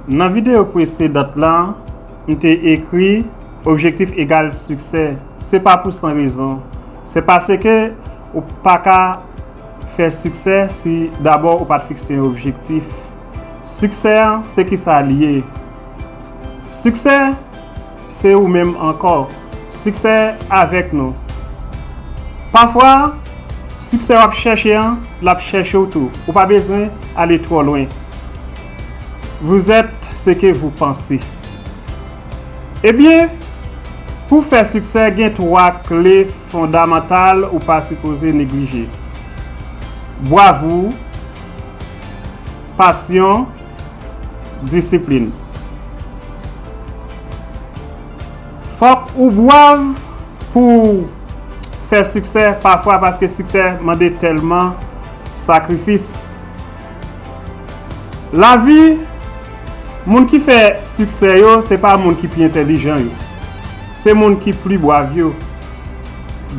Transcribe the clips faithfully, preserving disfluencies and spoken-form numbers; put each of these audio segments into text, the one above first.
Nan videyo presedan la, m te ekri objektif egal siksè. Se pa pou san rezon. Se paske ou pa ka fè siksè si dabò ou pa t fikse yon objektif. Siksè an, se kisa li ye? Siksè, se ou menm ankò. Siksè avèk nou. Pafwa, siksè w ap chèche an, l ap chèche w tou. Ou pa bezwen ale twò lwen. Vous êtes ce que vous pensez. Ebyen, pou fè siksè, gen twa kle fondamantal ou pa sipoze neglije. Bravou, pasyon, disiplin. Fòk ou brav pou fè siksè pafwa, paske siksè mande tèlman sakrifis. Lavi, moun ki fè siksè yo, se pa moun ki pi entèlijan yo. Se moun ki pli brav yo.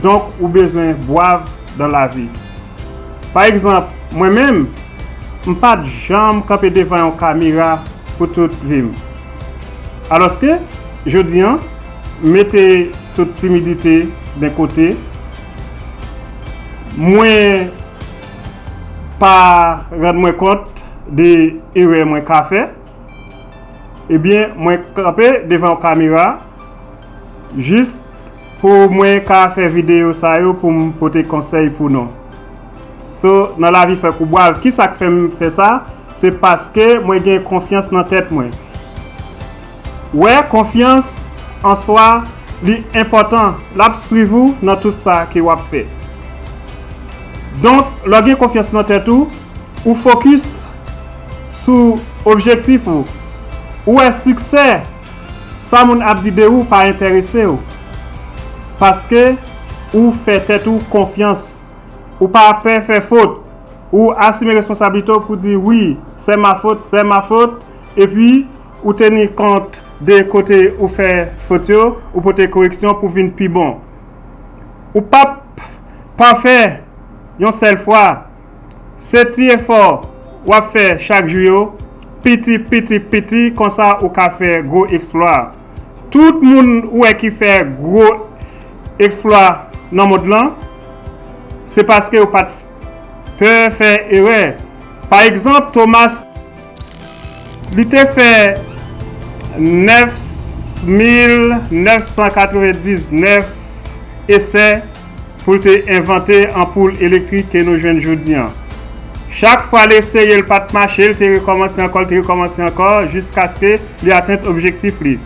Donk, ou bezwen brav dan lavi. Pa egzanp, mwen menm, m pa t janm kanpe devan yon kamera pou tout vi m. Alòske, jodi an, m mete tout timidite de kote, mwen pa rann mwen kont de erè mwen ka fè, ebyen, mwen kanpe devan yon kamera, jis pou mwen ka fè videyo sa yo pou m pote konsèy pou nou. So, nan lavi fòk ou brav. Kisa k fè m fè sa? Se paske mwen gen konfyans nan tèt mwen. Wè, konfyans an swa, li enpòtan. L ap swiv ou nan tout sa ke w ap fè. Donk, lè w gen konfyans nan tèt ou, ou fokis sou objektif ou. Ou wè siksè, sa moun ap di de ou pa enterese w. Paske ou fè tèt ou konfyans. Ou pa pè fè fot. Ou asime responsablite w pou di, wi, c'est ma faute, c'est ma faute. Epi, ou teni kont de kote ou fè fot yo, ou pote koreksyon pou vin pi bon. Ou p ap pafè yon sèl fwa. Se ti efò w ap fè chak jou yo, piti, piti, piti, konsa ou ka fè gwo eksplwa. Tout moun ou wè ki fè gwo eksplwa nan mond lan, se paske yo pa t pè fè erè. Pa egzanp, Thomas, li te fè nèf mil nèf san katrevendiznèf esè pou l te envante anpoul elektrik ke nou jwenn jodi an. Chak fwa l eseye, l pa t mache, l te rekòmanse ankò, l te rekòmanse ankò, jiskaske li atenn objektif li.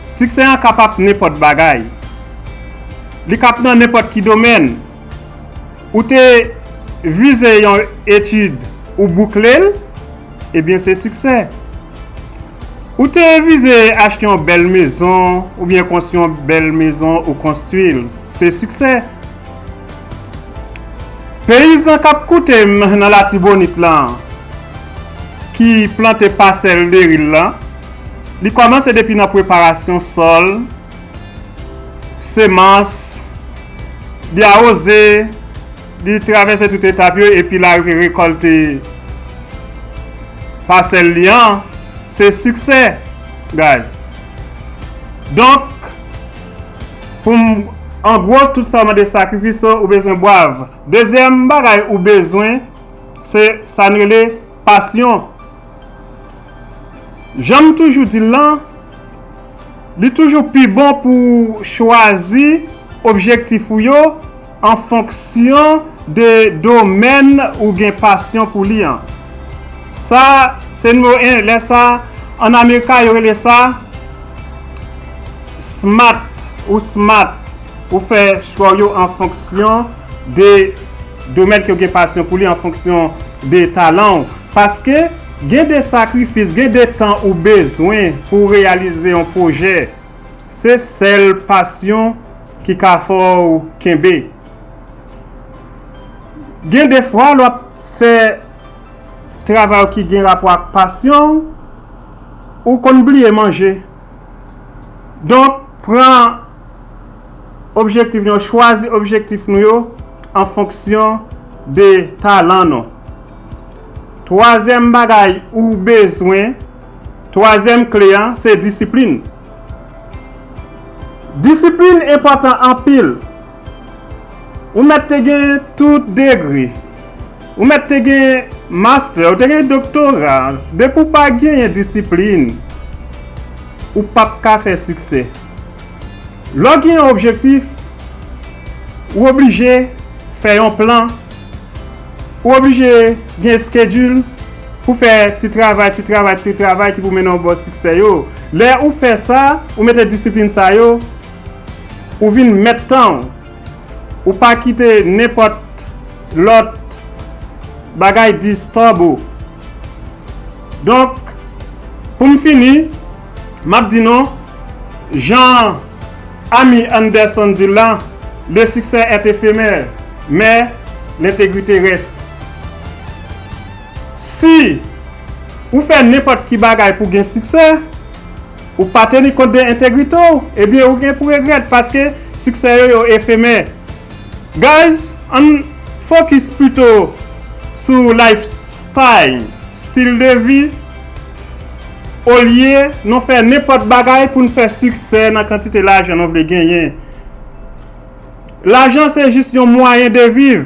Siksè an kapab nenpòt bagay. Li kab nan nenpòt ki domèn. Ou te vize yon etid, ou boukle l, ebyen se siksè. Ou te vize achte yon bèl mezon, oubyen konstwi yon bèl mezon, ou konstwi l, se siksè. Peyizan k ap koute m nan Latibonit lan, ki plante pasèl deri l lan, li kòmanse depi nan preparasyon sòl, semans, li awoze, li travèse tout etap yo, epi l arive rekòlte pasèl li an, se siksè, guys. Donk, pou m, an gwo, tout sa mande sakrifis, so, ou bezwen brav. Dezyèm bagay ou bezwen, se sa n rele pasyon. Jan m toujou di l lan, li toujou pi bon pou w chwazi objektif ou yo an fonksyon de domèn ou gen pasyon pou li an. Sa, se nimewo en. Lè sa, ann Amerika, yo rele sa smart ou smart. Ou fè chwa w yo an fonksyon de domèn ke w gen pasyon pou li, an fonksyon de talan w. Paske gen de sakrifis, gen de tan ou bezwen pou w reyalize yon pwojè. Se sèl pasyon ki ka fè w kenbe. Gen de fwa, lè w ap fè travay ki gen rapò ak pasyon w, ou konn bliye manje. Donk, pran objektif nou yo, chwazi objektif nou yo an fonksyon de talan nou. Twazyèm bagay ou bezwen, twazyèm kle an, se disiplin. Disiplin enpòtan anpil. Ou mèt te gen tout degre. Ou mèt te gen mastè, ou te gen doktora. Depi w pa genyen disiplin, ou p ap ka fè siksè. Lè w gen yon objektif, ou oblije fè yon plan, ou oblije gen schedule pou fè ti travay, ti travay, ti travay ki pou mennen w bò siksè yo. Lè ou fè sa, ou mete disiplin sa yo, ou vin mèt tan w. Ou pa kite nenpòt lòt bagay distòb ou. Donk, pou m fini, m ap di nou, jan Amy Anderson di l la, le succès est éphémère, mais l'intégrité reste. Si ou fè nenpòt ki bagay pou gen siksè, ou pa teni kont de entegrite w, ebyen ou gen pou regrèt paske siksè yo, yo efemè. Guys, ann fokis pito sou lifestyle, stil de vi, olye nou fè nenpòt bagay pou n fè siksè nan kantite lajan nou vle genyen. Lajan se jis yon mwayen de viv.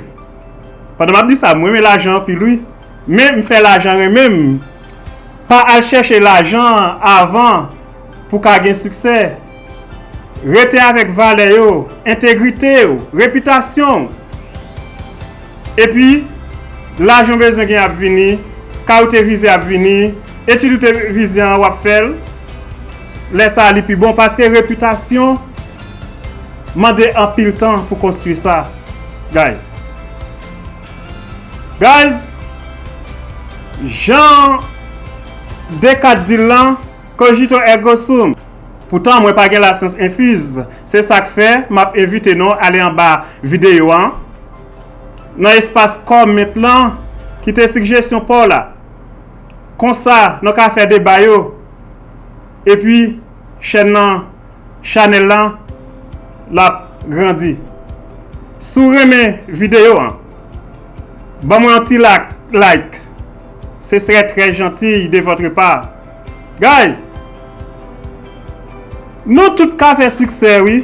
Pandan m ap di sa, mwen renmen lajan anpil wi. Men m fè lajan renmen m. Pa al chèche lajan avan pou w ka gen siksè. Rete avèk valè yo, entegrite w, repitasyon w. Epi, lajan w bezwen gen ap vini, kay ou te vize ap vini, etid ou te vize an w ap fè l. Lè sa a li pi bon paske repitasyon mande anpil tan pou konstwi sa, guys. Guys, jan Descartes di l lan, cogito ergo sum. Poutan, mwen pa gen lasyans enfiz. Se sa k fè, m ap envite nou ale anba videyo a, nan espas kòmant lan, kite sigjesyon pa w la. Konsa, nou ka fè deba yo. Epi, chèn nan, chanèl lan, l ap grandi. Si w renmen videyo an, ban mwen yon ti lak, like. Ce serait très gentil de votre part. Guys, nou tout ka fè siksè, wi.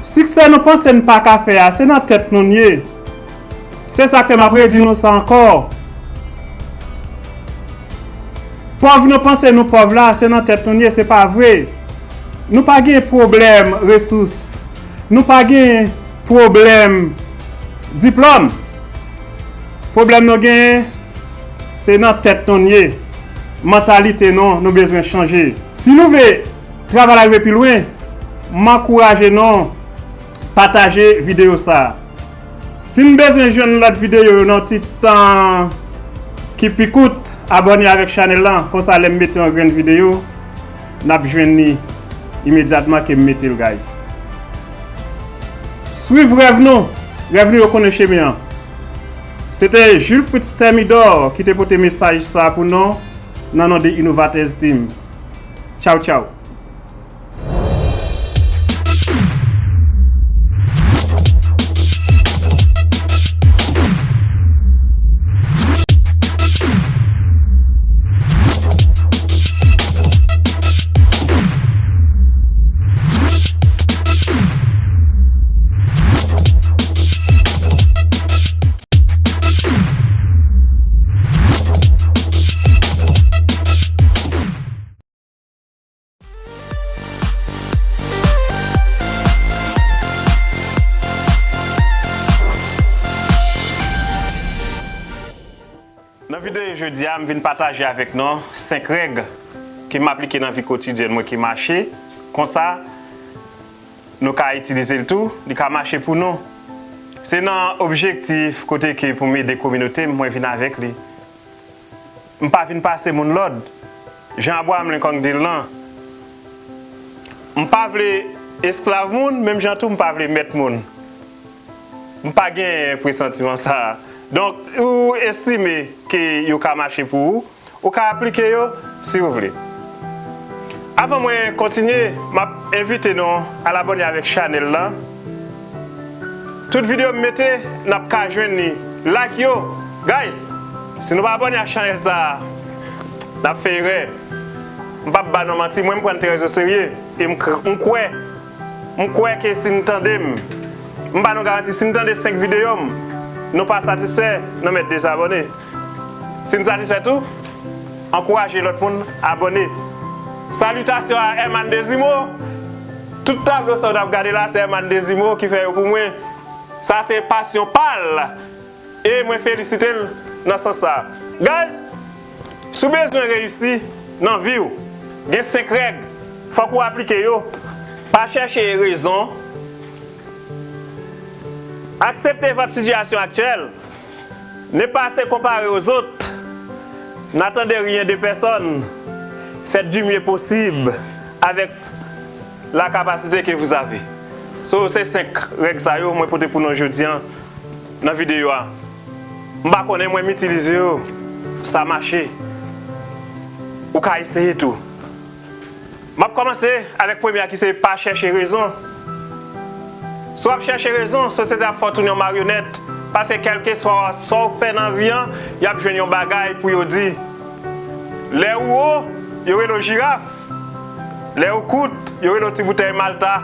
Siksè nou panse n pa ka fè a, se nan tèt nou n ye. Se sa k fè m ap redi nou sa ankò. Pòv nou panse nou pòv la, se nan tèt nou n ye, se pa vre. Nou pa gen pwoblèm resous. Nou pa gen pwoblèm diplòm. Pwoblèm nou genyen, se nan tèt nou n ye. Mantalite nou, nou bezwen chanje. Si nou vle travay la rive pi lwen, m ankouraje nou pataje videyo sa a. Si n bezwen jwenn lòt videyo yo nan ti tan ki pi kout, abòne avèk chanèl lan, konsa lè m mete yon grenn videyo, n ap jwenn li imedyatman ke m mete l, guys. Swiv rèv nou, rèv nou yo konnen chemen an. Se te Jules Fritz Thermidor ki te pote mesaj sa pou nou nan non de Innovators Team. Tchaw, tchaw. Nan videyo jodi a, m vin pataje avèk nou senk règ ke m aplike nan vi kotidyèn mwen ki mache. Konsa, nou ka itilize l tou, li ka mache pou nou. Se nan objektif kote ke pou m ede kominote m, mwen vin avèk li. M pa vin pase moun lòd. Jan Abraham Lincoln di l lan, m pa vle esklav moun, menm jan tou m pa vle mèt moun. M pa gen presantiman sa a. Donk, ou estime ke yo ka mache pou ou, ou ka aplike yo si ou vle. Avan mwen kontinye, m ap envite nou al abòne avèk chanèl lan. Tout videyo m mete, n ap ka jwenn li. Like yo, guys! Si nou pa abòne ak chanèl sa a, n ap fè erè. M p ap ba nou manti, mwen m pran n trè oserye. E m k- m kwè, m kwè ke si n tande m, m ba nou garanti, si n tande senk videyo m, nou pa satisfè, nou mèt dezabòne. Si n satisfè tou, ankouraje lòt moun abòne. Salitasyon a Herman Dezimo. Tout tablo sa w t ap gade la, se Herman Dezimo ki fè yo pou mwen. Sa se pasyon pa l. E mwen felisite l nan sans sa. Guys, si w bezwen reyisi nan vi w, gen senk règ, fòk ou aplike yo. Pa chèche rezon. Aksepte vòt sitiyasyon aktyèl. Ne pas se comparer aux autres. N'attendez rien de personne. Faites du mieux possible avec la capacité que vous avez. So, se senk règ sa yo mwen pote pou nou jodi a nan videyo a. M pa konnen mwen m itilize yo, sa mache. Ou ka eseye tou. M ap kòmanse avèk premye a ki se pa chèche rezon. Si w ap chèche rezon, sosyete ap fè w tounen yon maryonèt. Paske kèlkeswa sa w fè nan vi an, y ap jwenn yon bagay pou yo di. Lè ou wo, yo rele w jiraf. Lè ou kout, yo rele w ti boutèy Malta.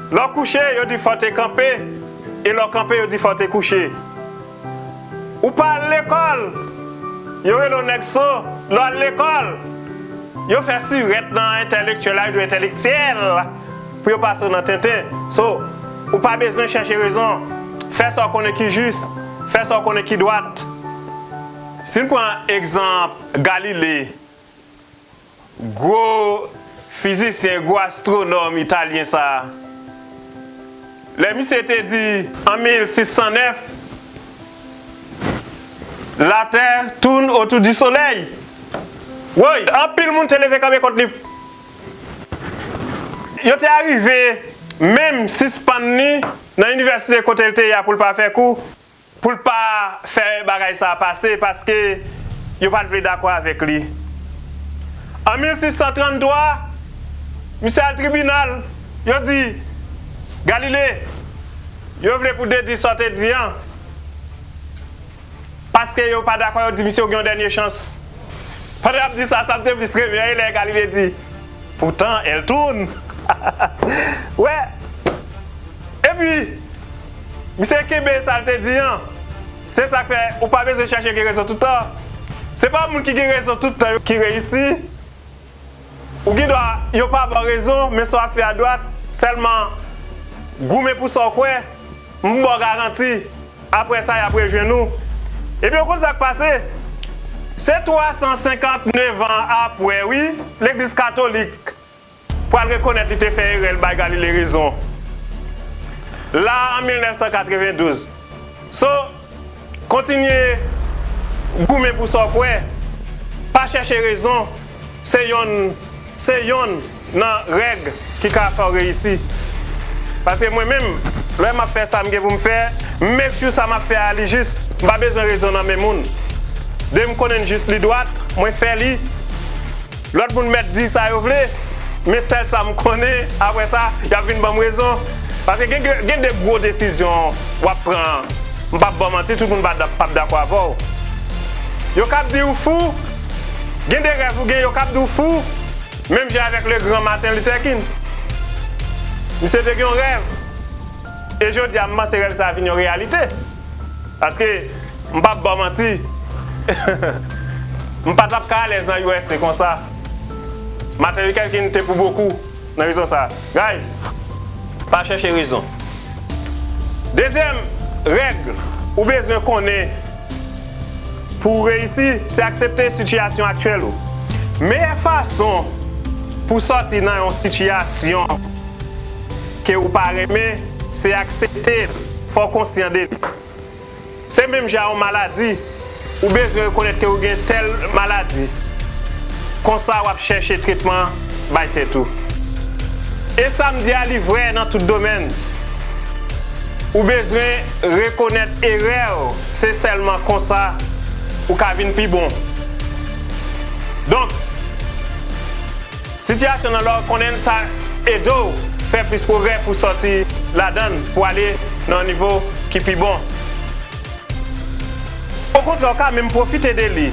Lè w kouche, yo di fò w te kanpe. E lè w kanpe, yo di fò w te kouche. Ou pa al lekòl, yo rele w nèg so. Lè w al lekòl, yo fè sirèt nan entèlektyèl la, yo di w entèlektyèl, pou yo pase w nan tenten. So, ou pa bezwen chèche rezon. Fè sa w konnen ki jis, fè sa w konnen ki dwat. Si n pran egzanp Galile, gwo fizisyen, gwo astwonòm italyen sa a, lè misye te di an mil sis san nèf, Latè tourne autour du soleil. Woy, anpil moun te leve kanpe kont li. Yo te arive menm sispann li nan inivèsite kote l te ye a pou l pa fè kou, pou l pa fè bagay sa a pase, paske yo pa t vle dakò avèk li. An mil sis san tranntwa, misye al tribinal, yo di, Galile, yo vle pou w dedi sa w te di an. Paske yo pa dakò, yo di misye ou gen yon dènye chans. Pandan y ap di sa, sa m te plis renmen an, e lè Galile di, pourtant, elle tourne. Wè. Epi, misye kenbe sa l te di an. Se sa k fè ou pa bezwen chèche gen rezon tout tan. Se pa moun ki gen rezon tout tan yo ki reyisi. Ou gen dwa yo pa ba w rezon, men sa w ap fè a dwat, sèlman goumen pou sa w kwè, m ba w garanti, apre sa, y ap rejwenn ou. Ebyen, ou konn sa k pase? Se twa san senkant nèf an apre, wi, Legliz Katolik pral rekonèt li te fè erè, l bay Galile rezon. La, an mil nèf san katrevendouz. So, kontinye goumen pou sa w kwè. Pa chèche rezon. Se yonn, se yonn nan règ ki ka fè w reyisi. Paske mwen menm, lè m ap fè sa m gen pou m fè, m make sure sa m ap fè a li jis. M pa bezwen rezon nan men moun. Depi m konnen jis li dwat, mwen fè li. Lòt moun mèt di sa yo vle, men sèl sa m konnen, apre sa, y ap vin ban m rezon. Paske gen, gen de gwo desizyon w ap pran. M p ap ba w manti, tout moun pa, p ap dakò avè w. Yo kab di w fou, gen de rèv ou gen, yo kab di w fou, menm jan avèk le gran Martin Luther King. Misye te gen yon rèv. E jodi a, m panse rèv sa a vin yon reyalite. Paske, m p ap ba w manti, m pa t ap ka alèz nan U S A konsa. Martin Luther King te pou bokou nan rezon sa a. Guys, pa chèche rezon. Dezyèm règ ou bezwen konnen pou w reyisi, se aksepte sitiyasyon aktyèl ou. Meyè fason pou w sòti nan yon sitiyasyon ke ou pa renmen, se aksepte l. Fò w konsyan de li. Se menm jan yon maladi. Ou bezwen rekonèt ke ou gen tèl maladi. Konsa w ap chèche tretman bay tèt ou. E sa m di a, li vrè nan tout domèn. Ou bezwen rekonèt erè w. Se sèlman konsa ou ka vin pi bon. Donk, sitiyasyon nan lè w konnen l, sa ede w fè plis pwogrè pou sòti ladan l, pou ale nan yon nivo ki pi bon. Ou Okontrè, w ka menm pwofite de li.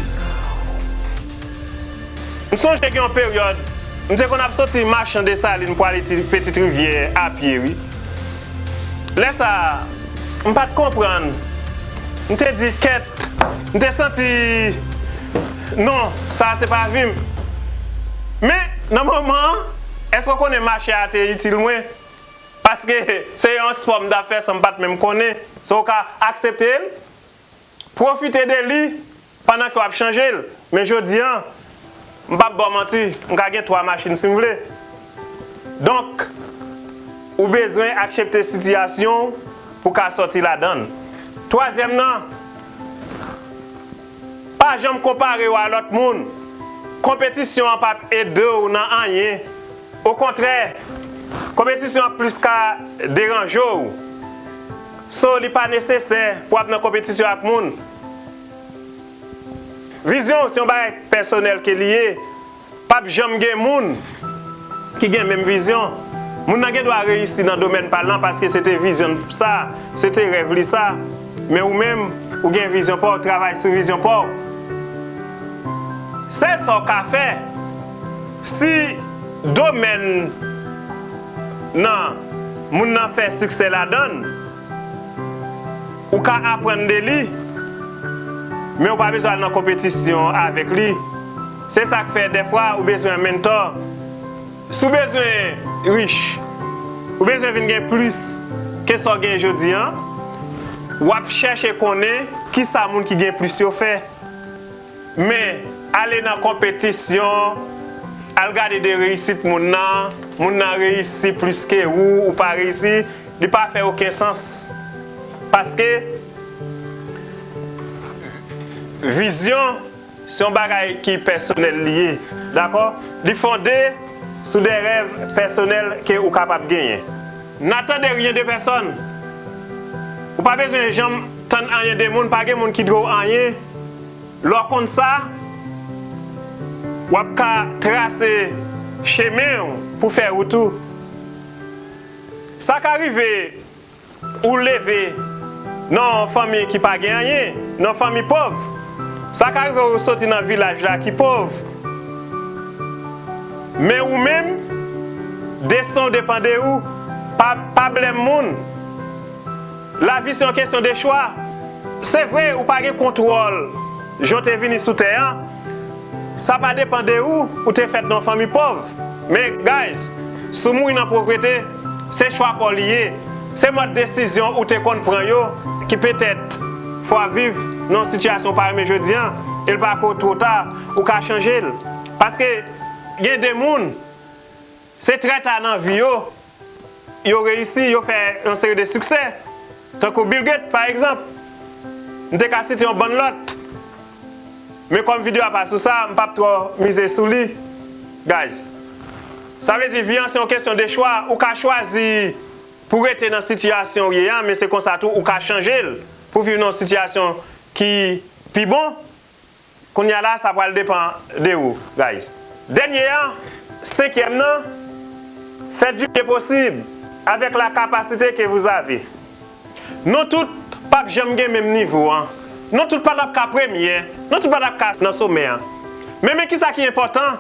M sonje gen yon peryòd, m te konn ap soti Machan Desalin pou ale ti Petite Rivière a pye, wi. Lè sa a, m pa t konprann. M te di, "Kèt," m te santi, "Non, sa a se pa vi m." Men, nan moman an, èske w konnen mache a te itil mwen? Paske se yon spò m t ap fè san m pa t menm konnen. So, w ka aksepte l, pwofite de li pandan ke w ap chanje l. Men jodi a, m p ap ba w manti, m ka gen twa machin si m vle. Donk, ou bezwen aksepte sitiyasyon w pou w ka sòti ladan l. Twazyèm nan, pa janm konpare w a lòt moun. Konpetisyon an p ap ede w nan anyen. Okontrè, konpetisyon an plis ka deranje w. So, li pa nesesè pou w ap nan konpetisyon ak moun. Vizyon w se yon bagay pèsonèl ke li ye. P ap janm gen moun ki gen menm vizyon. Moun nan gen dwa reyisi nan domèn pa l lan paske se te vizyon l sa, se te rèv li sa. Men ou menm, ou gen vizyon pa w, travay sou vizyon pa w. Sèl sa w ka fè, si domèn nan moun nan fè siksè ladan l, ou ka aprann de li, men ou pa bezwen al nan konpetisyon avèk li. Se sa k fè dèfwa ou bezwen yon mentor. Si w bezwen rich, ou bezwen vin gen plis ke sa w gen jodi a, w ap chèche konnen kisa moun ki gen plis yo fè. Men, ale nan konpetisyon, al gade de reyisit moun nan, moun nan reyisi plis ke ou, ou pa reyisi, li pa fè okenn sans. Paske vizyon se yon bagay ki pèsonèl li ye, dakò? Li fonde sou de rèv pèsonèl ke ou kapab genyen. N'attendez rien de personne. Ou pa bezwen janm tann anyen de moun, pa gen moun ki dwe w anyen. Lè w konn sa, w ap ka trase chemen w pou fè wout ou. Sa ka rive ou leve nan yon fanmi ki pa gen anyen, nan yon fanmi pòv. Sa ka rive ou soti nan vilaj la ki pòv. Men ou menm, desten w depann de ou. Pa, pa blèm moun. Lavi se yon kesyon de chwa. Se vre, ou pa gen kontwòl jan w te vini sou tè a. Sa pa depann de ou, ou te fèt nan yon fanmi pòv. Men, guys, si w mouri nan povrete, se chwa pa w li ye. Se mòd desizyon ou te konn pran yo ki petèt fè w ap viv nan yon sitiyasyon w pa renmen jodi a, e l pa ko two ta, ou ka chanje l. Paske gen de moun, se trè ta nan vi yo, yo reyisi, yo fè yon seri de siksè. Tankou Bill Gates, pa egzanp. M te ka site yon bann lòt. Men kòm videyo a pa sou sa, m p ap twò mize sou li, guys. Sa vle di, vi an se yon kesyon de chwa. Ou ka chwazi pou rete nan sitiyasyon w ye a, men se konsa tou ou ka chanje l pou viv nan yon sitiyasyon ki pi bon. Kounye a la, sa pral depann de ou, guys. Dènye a, senkyèm nan, faites du mieux possible avec la capacité que vous avez. Nou tout p ap janm gen menm nivo a. Nou tout pa t ap ka premye. Nou tout pa t ap ka nan somè a. Men, men kisa ki enpòtan,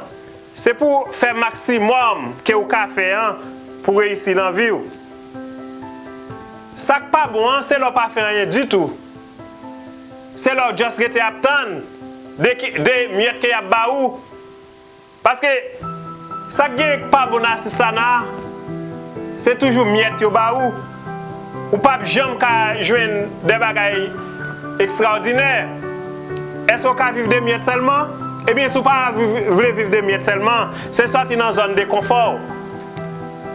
se pou w fè maksimòm ke w ka fè an pou reyisi nan vi w. Sa k pa bon an, se lè w pa fè anyen ditou. Se lè w just rete ap tann de, de myèt ke y ap ba ou. Paske sa k gen k pa bon nan asistana a, se toujou myèt yo ba ou. Ou p ap janm ka jwenn de bagay ekstraòdinè. Èske w ka viv de myèt sèlman? Ebyen, si w pa viv, vle viv de myèt sèlman, se sòti nan zòn de konfò w.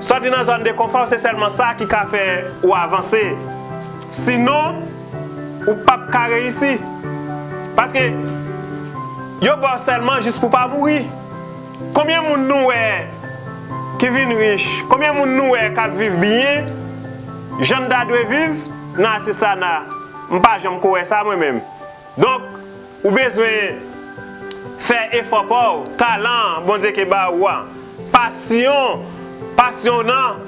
Sòti nan zòn de konfò w, se sèlman sa ki ka fè ou avanse. Sinon, ou p ap ka reyisi. Paske yo ba w sèlman jis pou w pa mouri. Konbyen moun nou wè ki vin rich? Konbyen moun nou wè k ap viv byen? Jan n ta dwe viv nan asistana. M pa janm ko wè sa mwen menm. Donk, ou bezwen fè efò pa w, talan Bondye ke ba ou a, pasyon, pasyon w nan,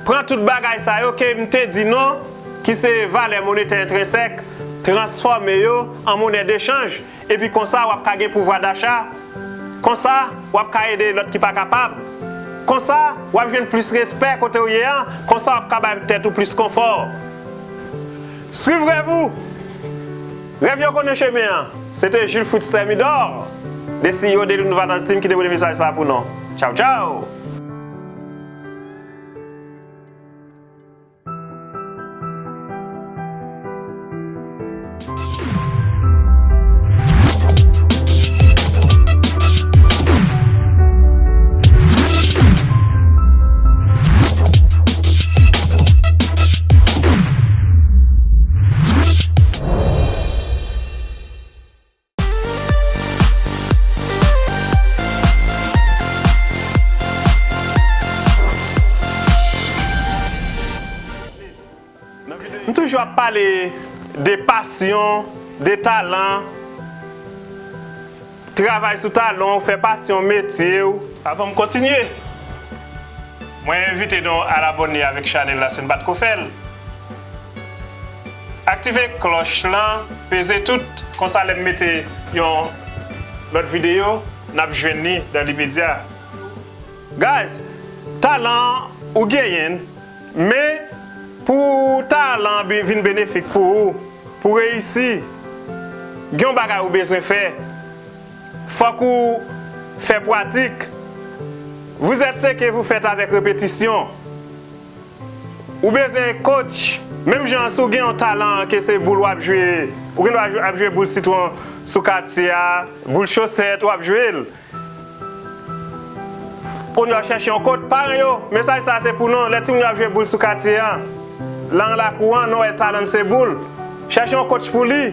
pran tout bagay sa yo ke m te di non, ki se valè monetè entrensèk, transfòme yo an monè dechanj, epi konsa w ap ka gen pouvwa dacha. Konsa, w ap ka ede lòt ki pa kapab. Konsa, w ap jwenn plis respè kote w ye a. Konsa, w ap ka bay tèt ou plis konfò. Swiv rèv ou. Rèv yo konnen chemen an. Se te Jules Fritz Thermidor, de C E O de Louis Nouvelle Team, ki te pote mesaj sa pou nou. Tchaw, tchaw! M toujou ap pale de pasyon, de talan, travay sou talan w, fè pasyon w metye w. Avan m kontinye, mwen envite nou al abòne avèk chanèl la si n pa t ko fè l. Aktive klòch lan, peze tout, konsa lè m mete yon lòt videyo, n ap jwenn li dan limedya. Guys, talan ou genyen l, men pou talan bi- vin benefik pou ou, pou reyisi, gen yon bagay ou bezwen fè. Fòk ou fè pratik. Vous êtes ce que vous faites avec répétition. Ou bezwen coach. Menm jan si w gen yon talan ke se boul w ap jwe, ou gen dwa jwe- ap jwe boul sitwon sou katye a, boul chosèt, w ap jwe l. Kounye a w chèche yon coach. Paran yo, mesaj sa a se pou nou. Lè timoun yo ap jwe boul sou katye a, lan lakou an, nou wè talan se boul. Chèche yon coach pou li.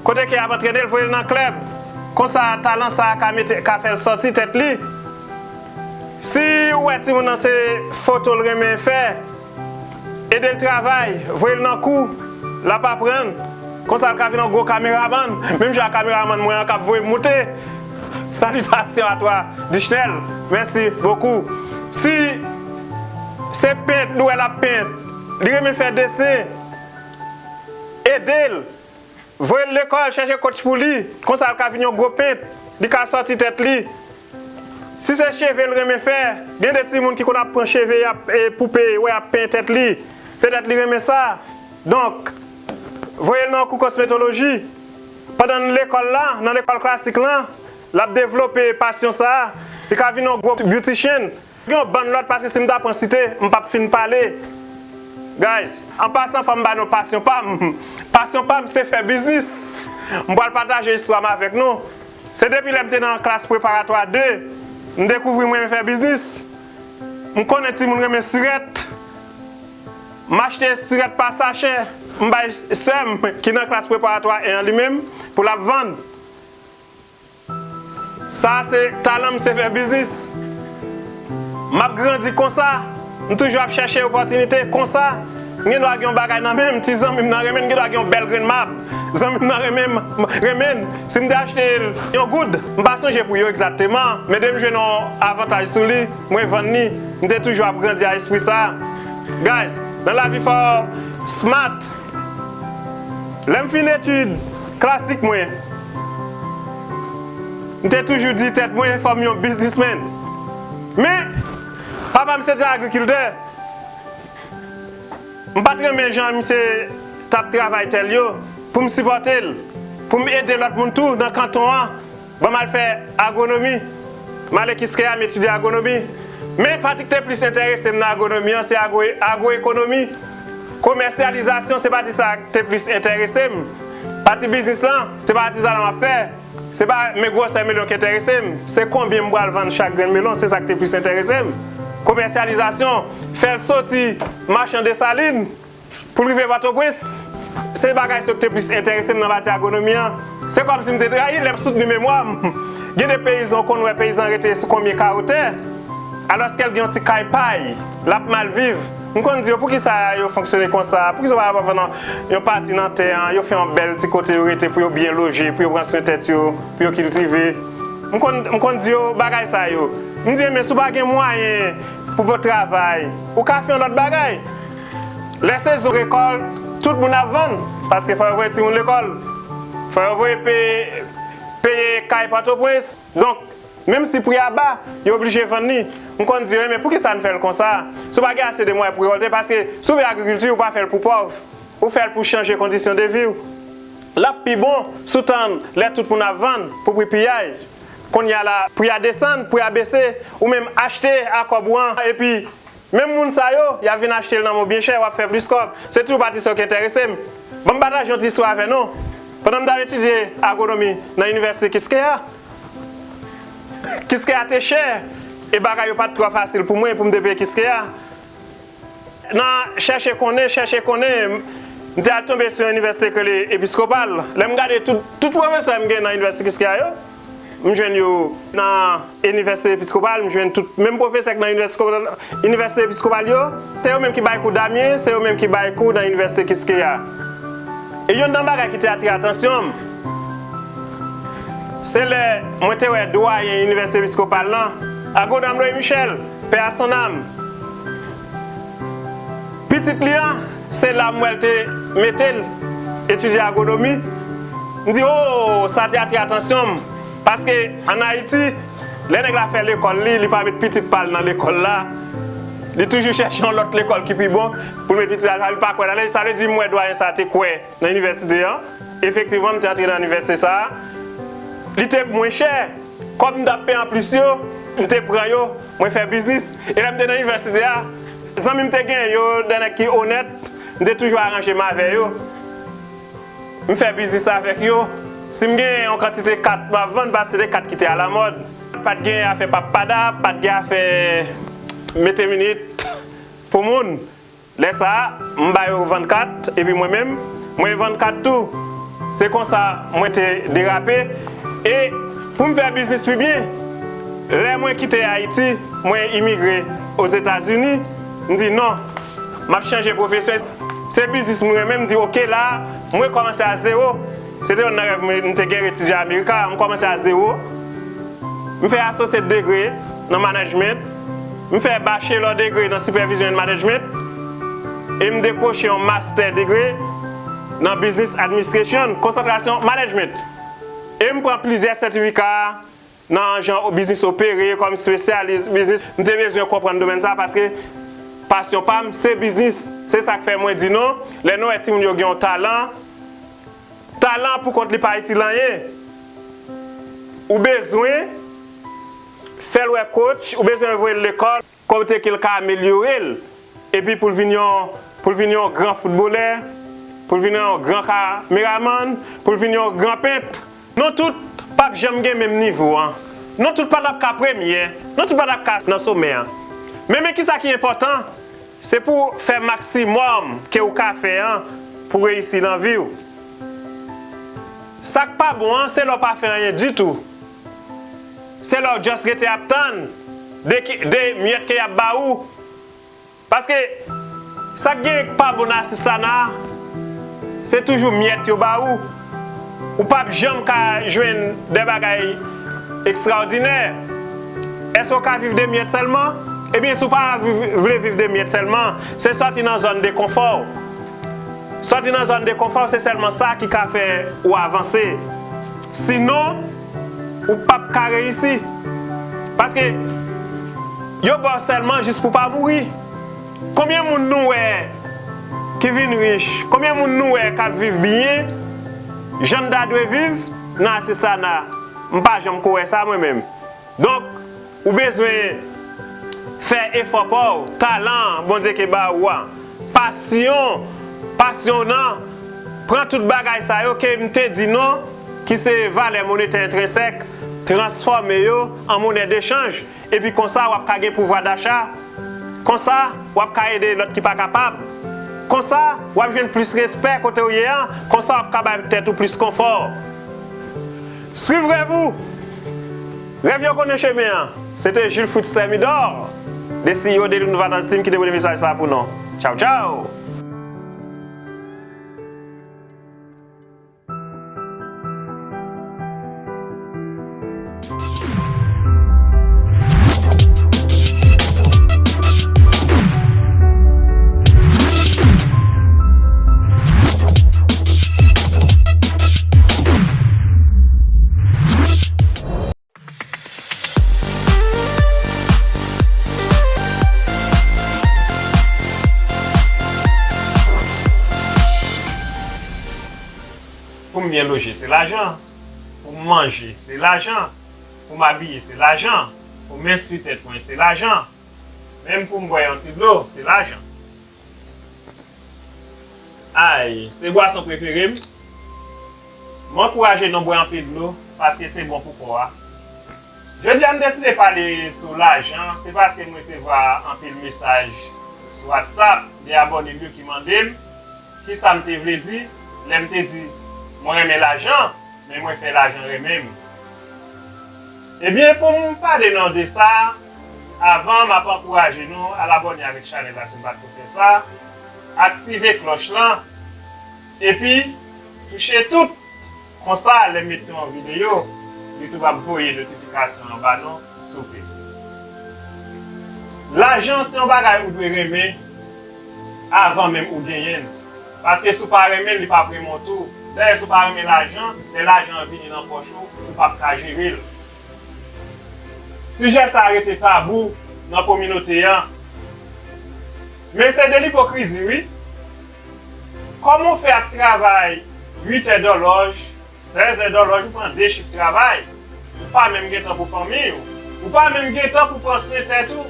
Kote ke y ap antrene l, voye l nan klèb. Konsa, talan sa a ka mete, ka fè l sòti tèt li. Si w wè timoun nan se foto l renmen fè, ede l travay, voye l nan kou, l ap aprann. Konsa, l ka vin yon gwo kameramann, menm jan ak kameramann mwen an k ap voye m moute. Salutations à toi, Dishnel. Merci beaucoup. Si se pent, nou wè l ap pent, li renmen fè desen, ede l. Voye l lekòl, chèche coach pou li. Konsa, l ka vin yon gwo pent. Li ka sòti tèt li. Si se cheve l renmen fè, gen de timoun ki konn ap pran cheve y ap, e, poupe, wè, y ap penyen tèt li. Petèt li renmen sa. Donk, voye l nan yon kou kosmetoloji. Pandan l lekòl la, nan lekòl klasik lan, l ap devlope pasyon sa a. Li ka vin yon gwo beautician. Gen yon bann lòt, paske si m ta pran site, m p ap fin pale. Guys, an pasan, fò m ba nou pasyon pa m. Pasyon pa m, se fè biznis. M pral pataje istwa m avèk nou. Se depi lè m te nan klas preparatwa de, m dekouvri m renmen fè biznis. M konnen timoun renmen sirèt. M achte sirèt pa sachè, m bay sè m ki nan klas preparatwa en an li menm, pou l ap vann. Sa a se talan m, se fè biznis. M ap grandi konsa. M toujou ap chèche opòtinite konsa. M gen dwa gen yon bagay nan men m, ti zanmi m nan renmen l, gen dwa gen yon bèl grenn mab. Zanmi m nan renmen m, renmen l. Si m te achte l yon goud, m pa sonje pri yo egzakteman, men depi m jwenn yon avantaj sou li, mwen vann li. M te toujou ap grandi a espri sa a. Guys, nan lavi fò w smart. Lè m fin etid klasik mwen, m te toujou di tèt mwen, fò m yon biznismenn. Men, papa m se te agrikiltè. M pa t renmen jan misye t ap travay tè l yo, pou m sipòte l, pou m ede lòt moun tou nan kanton an. Ban m al fè agwonomi. M ale Kiskeya, m etidye agwonomi. Men pati ki te plis enterese m nan agwonomi an, se agwo-, agwoekonomi. Komèsyalizasyon, se pati sa a ki te plis enterese m. Pati biznis lan, se pa pati sa a m ap fè. Se pa men gwosè melon ki enterese m. Se konbyen m pral vann chak grenn melon, se sa ki te plis enterese m. Komèsyalizasyon, fè l soti Machan Desalin, pou l rive Pòtoprens, se bagay sa yo ki te plis enterese m nan pati agwonomi an. Se kòmsi m te trayi lè m soutni memwa m. Gen de peyizan, ou konn wè peyizan rete sou konbyen kawo tè, alòske l gen yon ti kay pay, l ap mal viv. M konn di yo, poukisa yo fonksyone konsa? Poukisa yo pa vann yon pati nan tè an, yo fè yon bèl ti kote yo rete pou yo byen loje, pou yo pran swen tèt yo, pou yo kiltive? M konn, m konn di yo bagay sa yo. M di, men si w pa gen mwayen pou w travay, ou ka fè yon lòt bagay. Lè sezon rekòlt, Tout moun ap vann, paske fò yo voye timoun lekòl, fò yo voye peye, peye kay Pòtoprens. Donk, menm si pri a ba, yo oblije vann li. M konn di yo, men poukisa n fè l konsa? Si w pa gen ase de mwayen pou rewòlte, paske si w vle agrikilti, ou pa fè l pou pòv. Ou fè l pou chanje kondisyon de vi w. L ap pi bon si w tann lè tout moun ap vann pou pri piyaj. Kounye a la, pri a desann, pri a bese, ou menm achte a kòb ou an, epi menm moun sa yo, y ap vin achte l nan men w byen chè, w ap fè plis kòb. Se toujou pati sa yo ki enterese m. Ban m pataje yon ti istwa avè nou. Pandan m t ap etidye agwonomi nan inivèsite Kiskeya, Kiskeya te chè, e bagay yo pa t twò fasil pou mwen pou m te peye Kiskeya. Nan chèche konnen, chèche konnen, m te al tonbe sou yon inivèsite ki rele Episkopal. Lè m gade tout, tout pwofesè m gen nan inivèsite Kiskeya yo, m jwenn yo nan inivèsite Episkopal, m jwenn tout menm pwofesè k nan inivèsite Episkopal, inivèsite Episkopal yo, se yo menm ki bay kou Damyen, se yo menm ki bay kou nan inivèsite Kiskeya. E youn nan bagay ki te atire atansyon m, se lè mwen te wè dwayen inivèsite Episkopal lan, Agwonòm Loy Michel, paix à son âme. Pitit li an, se la m wè l te mete l etidye agwonomi. M di, o, sa te atire atansyon m. Paske ann Ayiti, lè nèg la fè lekòl li, li pa met pitit pa l nan lekòl la. Li toujou chèche yon lòt lekòl ki pi bon pou l met pitit la. Sa li pa kwè nan li. Sa vle di, m wè dwayen sa te kwè nan inivèsite an. Efektivman, m te antre nan inivèsite sa a. Li te mwen chè. Kòb m t ap peye anplis yo, m te pran yo, mwen fè biznis. E lè m te nan inivèsite a, zanmi m te gen yo, de nèg ki onèt, m te toujou aranje m avè yo. M fè biznis avèk yo. Si m gen yon kantite kat m ap vann, paske se te kat ki te alamòd. Pa t gen afè pappada, pa t gen afè mete minit pou moun. Lè sa a, m ba yo vann kat, epi mwen menm, mwen vann kat tou. Se konsa mwen te derape. E pou m fè biznis pi byen, lè mwen kite Ayiti, mwen imigre Ozetazini, m di non, m ap chanje pwofesyon. Se biznis mwen renmen, m di oke la, mwen kòmanse a zewo. Se te youn nan rèv mwen, m te gen etidye Amerika, m kòmanse a zewo. M fè associate degree nan management. M fè bachelor degree nan supervision and management. E m dekwoche yon master degree nan business administration, konsantrasyon management. E m pran plizyè sètifika nan jan biznis opere, kòm espesyalis biznis. M te bezwen konprann domèn sa paske pasyon pa m, se biznis. Se sa k fè mwen di non. Lè nou wè timoun yo gen yon talan, talan pou kont li pa itil anyen. Ou bezwen fè l wè coach, ou bezwen voye l lekòl, kote ke l ka amelyore l. Epi pou l vin yon, pou l vin yon gran foutbolè, pou l vin yon gran kameramann, pou l vin yon gran pent. Nou tout p ap janm gen menm nivo an. Nou tout pa t ap ka premye. Nou tout pa t ap ka nan somè an. Men, men kisa ki enpòtan, se pou w fè maksimòm ke w ka fè an pou reyisi nan vi w. Sa k pa bon an, se lè w pa fè anyen ditou. Se lè w just rete ap tann de, de myèt ke y ap ba ou. Paske sa k gen k pa bon nan asistana a, se toujou myèt yo ba ou. Ou p ap janm ka jwenn de bagay ekstraòdinè. Èske w ka viv de myèt sèlman? Ebyen, si w pa viv, vle viv de myèt sèlman, se sòti nan zòn de konfò w. Sòti nan zòn de konfò w, se sèlman sa ki ka fè ou avanse. Sinon, ou p ap ka reyisi. Paske yo ba w sèlman jis pou w pa mouri. Konbyen moun nou wè ki vin rich? Konbyen moun nou wè k ap viv byen? Jan n ta dwe viv nan asistana. M pa janm ko wè sa mwen menm. Donk, ou bezwen fè efò pa w, talan Bondye ke ba ou a, pasyon, pasyon w nan, pran tout bagay sa yo ke m te di non, ki se valè monetè entrensèk, transfòme yo an monè dechanj, epi konsa w ap ka gen pouvwa dacha. Konsa, w ap ka ede lòt ki pa kapab. Konsa, w ap jwenn plis respè kote w ye a. Konsa, w ap ka bay tèt ou plis konfò. Swiv rèv ou. Rèv yo konnen chemen an. Se te Jules Fritz Thermidor, de C E O de Innovators Team, ki te pote mesaj sa a pou nou. Tchaw, tchaw! Byen loje, se lajan. Pou m manje, se lajan. Pou m abiye, se lajan. Pou m enstwi tèt mwen, se lajan. Menm pou m bwè yon ti dlo, se lajan. Ay, se bwason prefere m. M ankouraje nou bwè anpil dlo, paske se bon pou kò a. Jodi a, m deside pale sou lajan, se paske m resevwa anpil mesaj sou WhatsApp de abòne m yo ki mande m kisa m te vle di lè m te di mwen renmen lajan, men mwen fè lajan renmen m. Ebyen, pou m pale nou de sa, avan m ap ankouraje nou al abòne avèk chanèl la si n pa t ko fè sa, aktive klòch lan, epi touche tout. Konsa, lè m mete yon videyo, YouTube ap voye notifikasyon an ba nou, souple. Lajan se yon bagay ou dwe renmen avan menm ou genyen l. Paske si w pa renmen l, li p ap renmen w tou. Dayè, si w pa renmen lajan, lè lajan an vini nan pòch ou, ou p ap ka jere l. Sijè sa a rete tabou nan kominote an. Men se de lipokrizi, wi. Kòman w fè ap travay uit è dòlòj, sèz è dòlòj, ou pran de chif travay, ou pa menm gen tan pou fanmi w, ou pa menm gen tan pou pran swen tèt ou,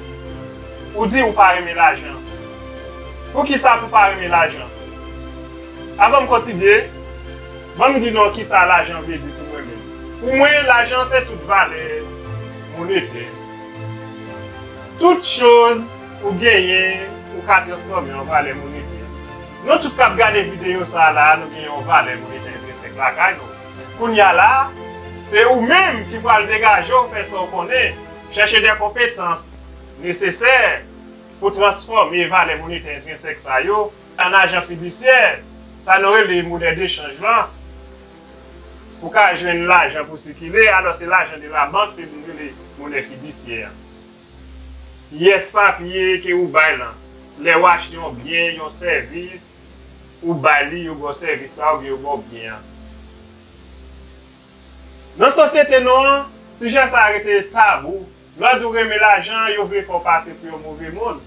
ou di ou pa renmen lajan. Poukisa pou pa renmen lajan? Avan m kontinye, ban m di nou kisa lajan vle di pou mwen menm. Pou mwen, lajan se tout valè monetè. Tout choz ou genyen, ou ka transfòme an valè monetè. Nou tout k ap gade videyo sa a la, nou gen yon valè monetè entrensèk lakay nou. Kounye a la, se ou menm ki pral degaje w fè sa w konnen, chèche de konpetans nesesè pou transfòme valè monetè entrensèk sa yo an ajan fidisyè, sa nou rele monè dechanj lan, pou ka jwenn lajan pou sikile, alò se lajan de labank, se nou rele monè fidisyè an. Pyès papye ke ou bay lan, lè w achte yon byen, yon sèvis, ou bay li, yo ba w sèvis la, oubyen yo ba w byen an. Nan sosyete nou an, sijè sa a rete tabou. Lè w di w renmen lajan, yo vle fè w pase pou yon move moun.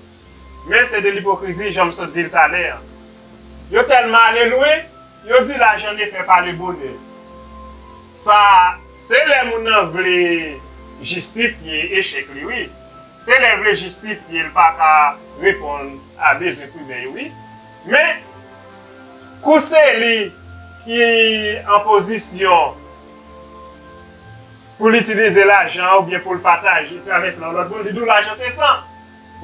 Men se de lipokrizi, jan m sot di l talè a. Yo tèlman ale lwen, yo di lajan ne fè pa le bonè. Sa, se lè moun nan vle jistifye echèk li, wi. Se lè l vle jistifye l pa ka reponn a bezwen primè yo, wi. Men, kou se li ki an pozisyon pou l itilize lajan oubyen pou l pataje, travèse l a yon lòt moun, li di w lajan se san.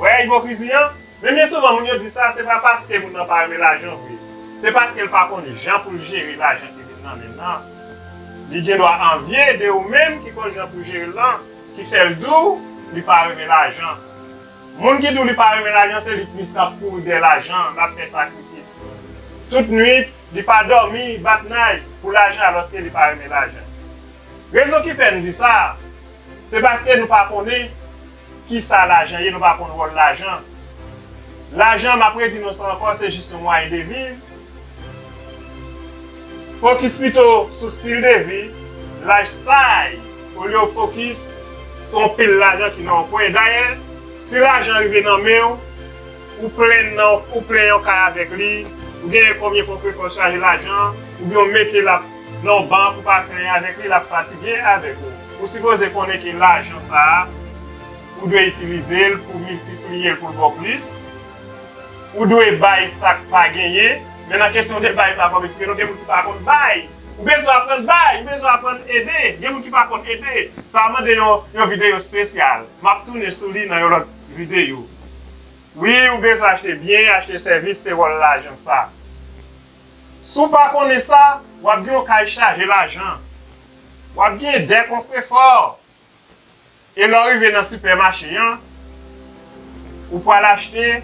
Wè ipokrizi an? Men byen souvan, moun yo di sa, se pa paske moun nan pa renmen lajan vre. Se paske l pa konn jan pou l jere lajan ki vin nan men l lan. Li gen dwa anvye de ou menm ki konn jan pou jere l lan, ki fè l di w li pa renmen lajan. Moun ki di w li pa renmen lajan, se li plis k ap kouri dèyè lajan, l ap fè sakrifis. Tout nwit, li pa dòmi, bat nay pou lajan, alòske li pa renmen lajan. Rezon ki fè n di sa, se paske nou pa konnen kisa lajan ye, nou pa konn wòl lajan. Lajan, m ap redi nou sa ankò, se jis yon mwayen de viv. Fokis pito sou stil de vi, lifestyle, olye w fokis sou yon pil lajan ki nan yon kwen. Dayè, si lajan rive nan men w, ou plen nan, ou plen yon kay avèk li, ou genyen konbyen kofrefò chaje lajan, oubyen w mete l ap nan yon bank, ou pa fè anyen avèk li, l ap fatige avèk ou. Ou sipoze konnen ke lajan sa a, ou dwe itilize l pou miltipliye l pou l ba w plis. Ou dwe bay sa k pa genyen. Men nan kesyon de bay sa, fò m eksplike nou, gen moun ki pa konn bay. Ou bezwen aprann bay, ou bezwen aprann ede. Gen moun ki pa konn ede. Sa a mande yon, yon videyo espesyal. M ap tounen sou li nan yon lòt videyo. Wi, ou bezwen achte byen, achte sèvis, se wòl lajan sa. Si w pa konnen sa, w ap gen yon kay chaje lajan. W ap gen de kofrefò. E lè w rive nan sipèmache an, ou pral achte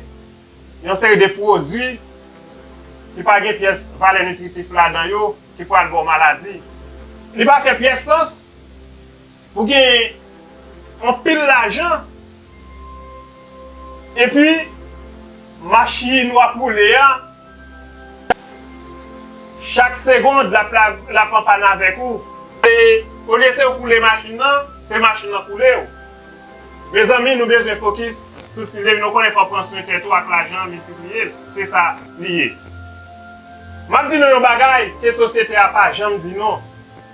yon seri de pwodui ki pa gen pyès valè nitritif ladan yo, ki pral ba w maladi. Li pa fè pyès sans pou gen anpil lajan, epi machin w ap woule a, chak segond, l ap, l ap, l ap anpàn avèk ou. E olye se ou k woule machin nan, se machin nan k woule w. Mezanmi, nou bezwen fokis sou stil de vi. Nou konnen fò w pran swen tèt ou ak lajan an, miltipliye l. Se sa li ye. M ap di nou yon bagay ke sosyete a pa janm di nou.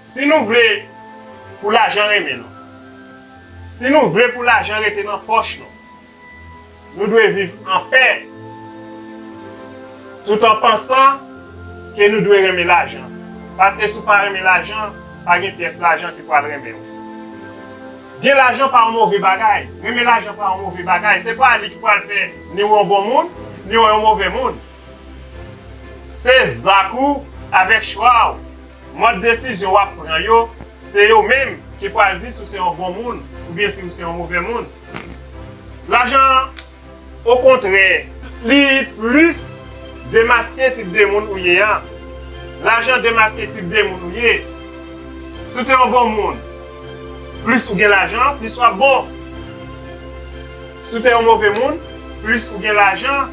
Si nou vle pou lajan renmen nou, si nou vle pou lajan rete nan pòch nou, nou dwe viv an pè, tout an pansan ke nou dwe renmen lajan. Paske si w pa renmen lajan, pa gen pyès lajan ki pral renmen w. Gen lajan pa yon move bagay. Renmen lajan pa yon move bagay. Se pa li ki pral fè ni w yon bon moun, ni w yon move moun. Se zak ou avèk chwa w. Mòd desizyon w ap pran yo, se yo menm ki pral di si w se yon bon moun oubyen si w se yon move moun. Lajan, okontrè, li plis demaske tip de moun ou ye a. Lajan demaske tip de moun ou ye. Si w te yon bon moun, plis ou gen lajan, plis w ap bon. Si w te yon move moun, plis ou gen lajan,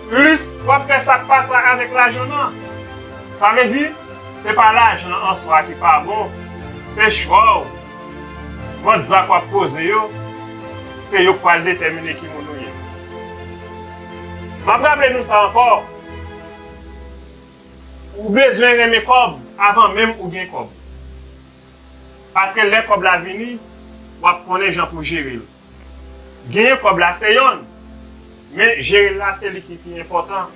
plis w ap fè sa k pa sa avèk lajan nan. Sa vle di, se pa lajan an swa ki pa bon, se chwa w. Mòd zak w ap poze yo, se yo k pral detèmine ki moun ou ye. M ap raple nou sa ankò, ou bezwen renmen kòb avan menm ou gen kòb. Paske lè kòb la vini, w ap konnen jan pou jere l. Genyen kòb la se yonn, men jere l la se li ki pi enpòtan.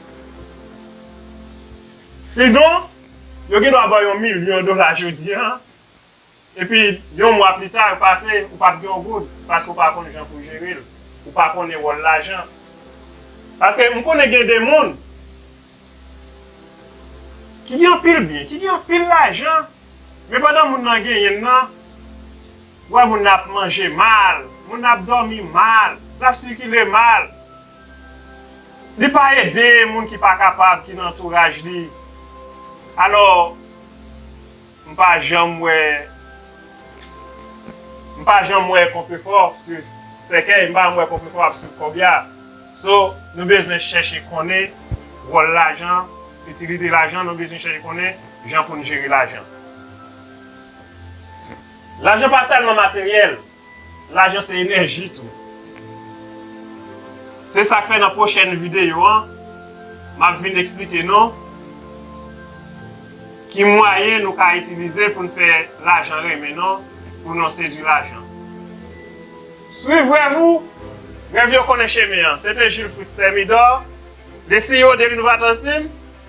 Sinon, yo gen dwa ba w yon milyon dola jodi a, epi yon mwa pita, yo pase, ou p ap gen yon goud, paske ou pa konn jan pou jere l, ou pa konnen wòl lajan. Paske m konnen gen de moun ki gen anpil byen, ki gen anpil lajan, men pandan moun nan genyen l nan, w wè moun nan ap manje mal, moun nan ap dòmi mal, l ap sikile mal. Li pa ede moun ki pa kapab, ki nan antouraj li. Alò, m pa janm wè, m pa janm wè konfefò sou sèkèy, m pa janm wè konfefò ap swiv kòbya. So, nou bezwen chèche konnen wòl lajan, itilite lajan, nou bezwen chèche konnen jan pou n jere lajan. Lajan pa sèlman materyèl, lajan se enèji tou. Se sa k fè nan pwochèn videyo an, m ap vin eksplike nou ki mwayen nou ka itilize pou n fè lajan renmen nou, pou nou sedui lajan. Swiv rèv ou, rèv yo konnen chemen an. Se te Jules Fritz Thermidor, de C E O de L'Innovator Team,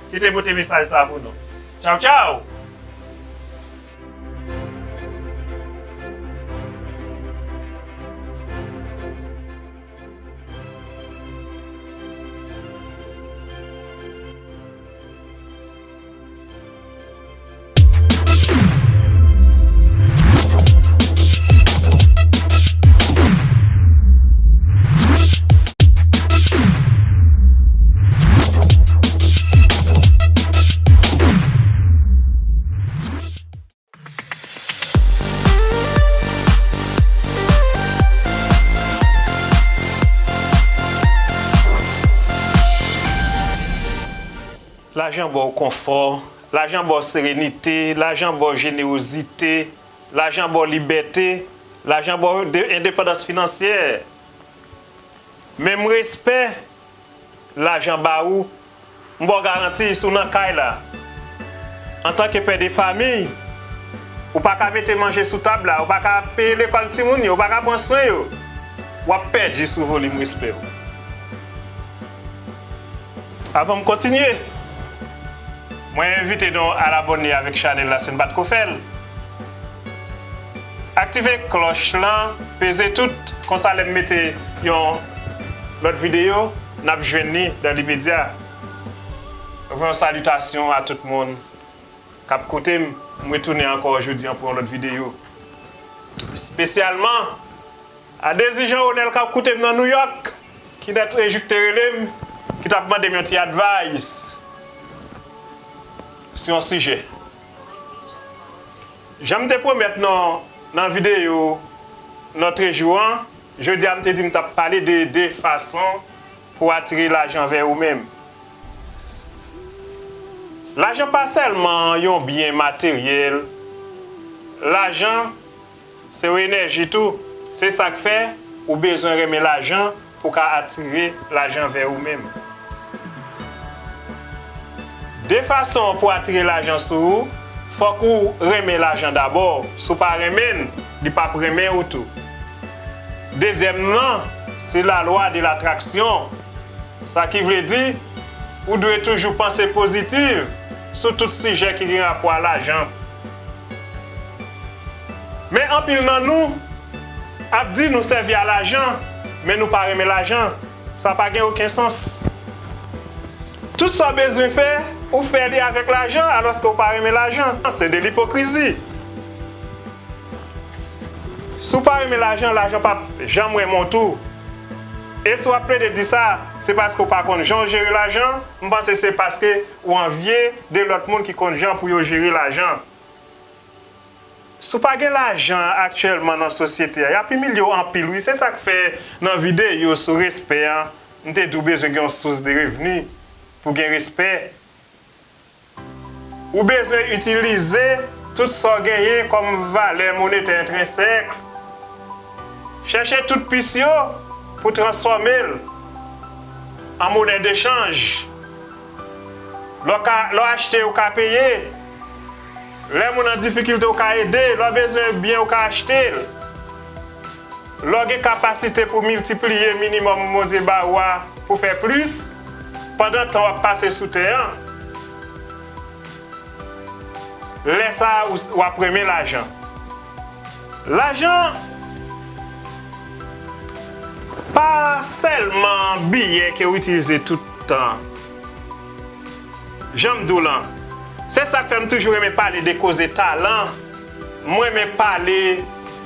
ki te pote mesaj sa pou nou. Tchaw, tchaw! Lajan ba w konfò, lajan ba w serenite, lajan ba w jenewozite, lajan ba w libète, lajan ba w de-, endepandans finansyè. Menm respè lajan ba ou, m ba w garanti, si w nan kay la, antanke pè de fanmi, ou pa ka mete manje sou tab la, ou pa ka peye lekòl timoun yo, ou pa ka pran swen yo, w ap pèdi sou volim respè w. Avan m kontinye, mwen envite nou al abòne avèk chanèl la si n pa t ko fè l. Aktive klòch lan, peze tout, konsa lè m mete yon lòt videyo, n ap jwenn li dan limedya. Mwen fè yon salitasyon a tout moun k ap koute m. M retounen ankò jodi an pou yon lòt videyo. Espesyalman a Dezi Jean Ronel k ap koute m nan Nouyòk, ki nèt e jou k te rele m, ki t ap mande m yon ti advice sou yon sijè. Jan m te pwomèt nou nan videyo lòtrejou an, jodi a m te di m t ap pale de de fason pou w atire lajan vè ou menm. Lajan pa sèlman yon byen materyèl. Lajan se yon enèji tou. Se sa k fè ou bezwen renmen lajan pou w ka atire lajan vè ou menm. De fason pou atire lajan sou ou, fòk ou renmen lajan dabò. Si w pa renmen l, li p ap renmen ou tou. Dezyèm nan, se la lwa de latraksyon. Sa ki vle di, ou dwe toujou panse pozitif sou tout sijè ki gen rapò a lajan. Men anpil nan nou ap di nou sèvi a lajan, men nou pa renmen lajan. Sa pa gen okenn sans. Tout sa w bezwen fè, ou fè li avèk lajan, alòske w pa renmen lajan. Se de lipokrizi. Si w pa renmen lajan, lajan p ap janm renmen w tou. E si w ap plede di sa, se paske w pa konn jan w jere lajan, m panse se paske ou anvye de lòt moun ki konn jan pou yo jere lajan. Si w pa gen lajan aktyèlman nan sosyete a, y ap imilye w anpil wi. Se sa k fè nan videyo sou respè an, m te di w bezwen gen yon sous de revni pou gen respè. Ou bezwen itilize tout sa w genyen kòm valè monetè entrensèk. Chèche tout pis yo pou transfòme l an monè dechanj. Lè w ka, lè w achte, ou ka peye. Lè moun an difikilte, ou ka ede. Lè w bezwen byen, ou ka achte l. Lè w gen kapasite pou miltipliye minimòm Bondye ba ou a pou fè plis, pandan tan w ap pase sou tè an, lè sa a, ou, w ap renmen lajan. Lajan pa sèlman biyè ke w itilize tout tan. Jan m di w lan, se sa k fè m toujou renmen pale de koze talan. M renmen pale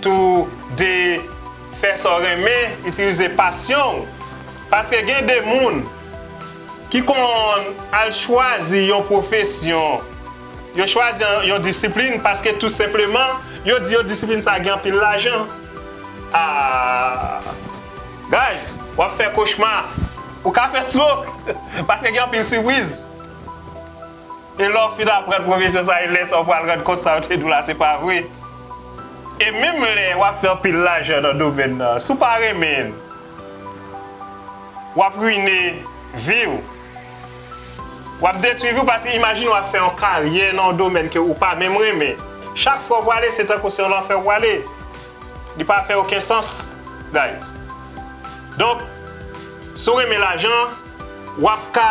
tou de fè sa w renmen, itilize pasyon w. Paske gen de moun ki konn al chwazi yon pwofesyon, yo chwazi yon, yon disiplin paske tou senpleman, yo di yo disiplin sa gen anpil lajan. Ah, guys, w ap fè kochma. Ou ka fè stroke paske gen anpil sipriz. E lè w fin aprann pwofesyon sa, e lè sa w pral rann kont sa yo te di w la, se pa vre. E menm lè w ap fè anpil lajan nan domèn nan, si w pa renmen l, w ap rine vi w. W ap detwi vi w paske imajine w ap fè yon karyè nan yon domèn ke ou pa menm renmen. Chak fwa w prale, se tankou se yon lanfè w prale. Li pa fè okenn sans, guys. Donk, si w renmen lajan, w ap ka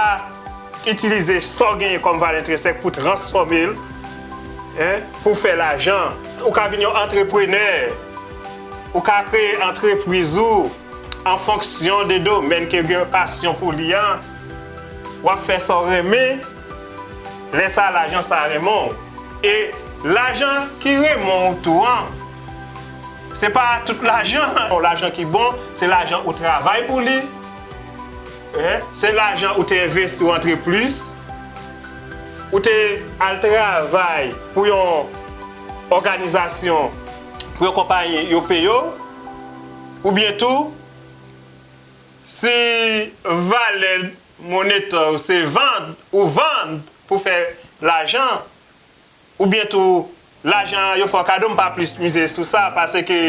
itilize sa w genyen kòm valè entrensèk pou transfòme l, en, pou fè lajan. Ou ka vin yon antreprenè. Ou ka kreye antrepriz ou an fonksyon de domèn ke w gen pasyon pou li an. W ap fè sa w renmen. Lè sa a, lajan sa a renmen w. E lajan ki renmen w tou an, se pa tout lajan. Yon lajan ki bon, se lajan ou travay pou li. En, se lajan ou te envesti, ou antre plis. Ou te al travay pou yon òganizasyon, pou yon konpayi, yo peye w. Oubyen tou, si valè monetè w se vann, ou vann pou fè lajan, oubyen tou lajan an yo fè w kado, m pa plis mize sou sa, paske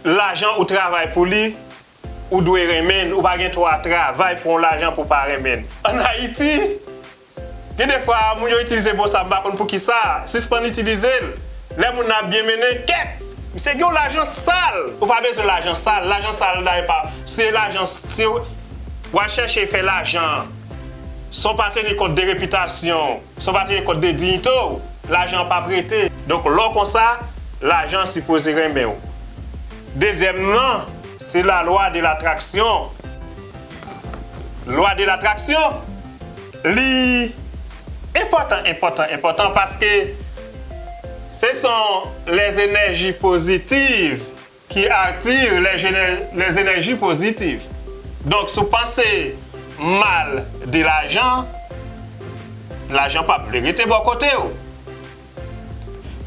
lajan ou travay pou li, ou dwe renmen l, ou pa gen dwa travay pou yon lajan pou w pa renmen l. Ann Ayiti, gen de fwa, moun yo itilize mo sa, m pa konn poukisa, sispann itilize l. Lè moun nan ap byen mennen, kèt! Misye gen yon lajan sal! Ou pa bezwen lajan sal, lajan sal dayè pa, se lajan, se, w al chèche fè lajan. Si w pa teni kont de repitasyon w, si w pa teni kont de diyite w, lajan an p ap rete. Donk, lè w konsa, lajan an sipoze renmen w. Dezyèm nan, se la lwa de latraksyon. Lwa de latraksyon, li enpòtan, enpòtan, enpòtan, paske ce sont les énergies positives qui attirent les, les énergies positives. Donk, si w panse mal de lajan, lajan p ap vle rete bò kote w.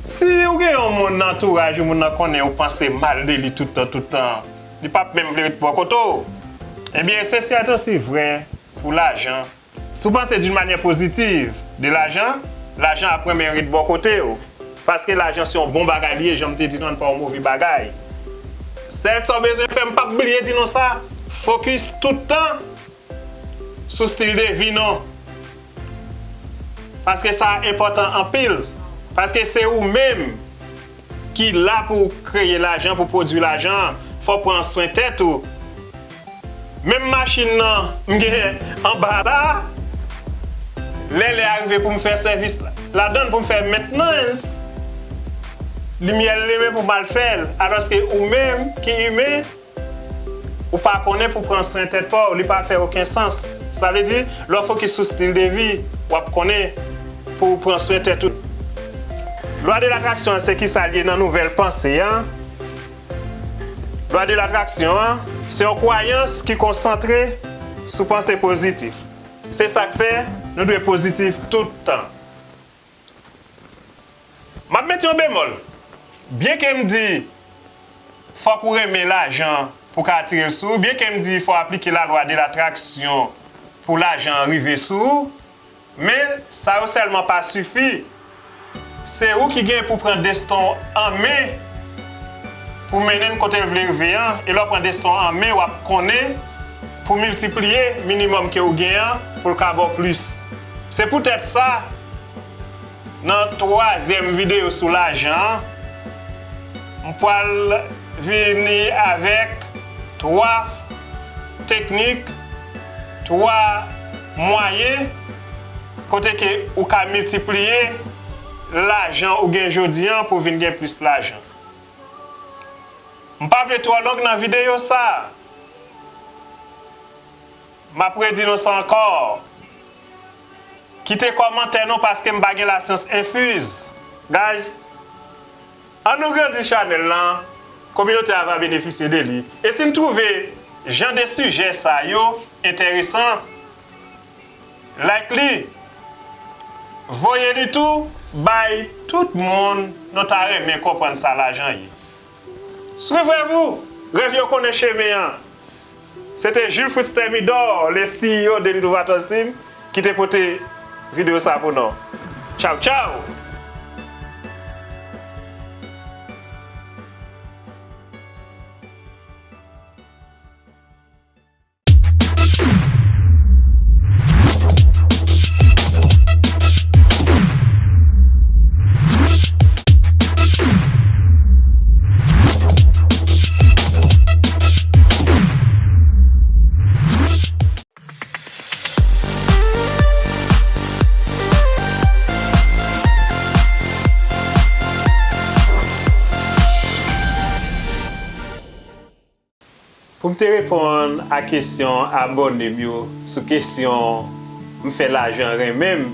Si w gen yon moun nan antouraj ou, moun nan konnen ou panse mal de li tout tan, tout tan, li p ap menm vle ret bò kote w. Ebyen, se sèten osi vrè pou lajan. Si w panse d'une manière positive de lajan, lajan ap renmen ret bò kote w. Paske lajan se yon bon bagay li ye, jan m te di nou, li pa yon move bagay. Sèl sa w bezwen fè, m p ap bliye di nou sa, fokis tout tan sou stil de vi nou. Paske sa enpòtan anpil. Paske se ou menm ki la pou w kreye lajan, pou w pwodui lajan, fò w pran swen tèt ou. Menm machin nan m gen anba la, lè lè a rive pou m fè sèvis ladan l, pou m fè maintenance, limyè l limen pou m al fè l. Alòske ou menm ki imen, ou pa konnen pou pran swen tèt pa w, li pa fè okenn sans. Sa vle di, lè w fokis sou stil de vi, w ap konnen pou w pran swen tèt ou. Lwa de latraksyon an, se kisa l ye nan nouvèl panse an? Lwa de latraksyon an, se yon kwayans ki konsantre sou panse pozitif. Se sa k fè nou dwe pozitif tout tan. M ap met yon bemòl. Byenke m di fòk ou renmen lajan pou w ka atire l sou ou, byenke m di fò w aplike lalwa de latraksyon pou lajan an rive sou ou, men sa yo sèlman pa sifi. Se ou ki gen pou pran desten w an men, pou mennen l kote l vle rive an, e lè w pran desten w an men, w ap konnen pou miltipliye minimòm ke w gen an pou l ka ba w plis. Se poutèt sa, nan twazyèm videyo sou lajan an, m pral vini avèk twa teknik, twa mwayen kote ke ou ka miltipliye lajan ou gen jodi an pou w vin gen plis lajan. M pa vle twò long nan videyo sa a. M ap redi nou sa ankò. Kite kòmantè nou paske m pa gen lasyans enfiz. Guys, ann nou grandi chanèl lan, kominote a va benefisye de li. E si n twouve jan de sijè sa yo enteresan, like li, voye li tou bay tout moun nou ta renmen konprann sa lajan ye. Swiv rèv ou, rèv yo konnen chemen an. Se te Jules Fritz Thermidor, le C E O de Little Vatos Team, ki te pote videyo sa pou nou. Tchaw, tchaw! Pou m te reponn a kesyon abòne m yo sou kesyon m fè lajan renmen m,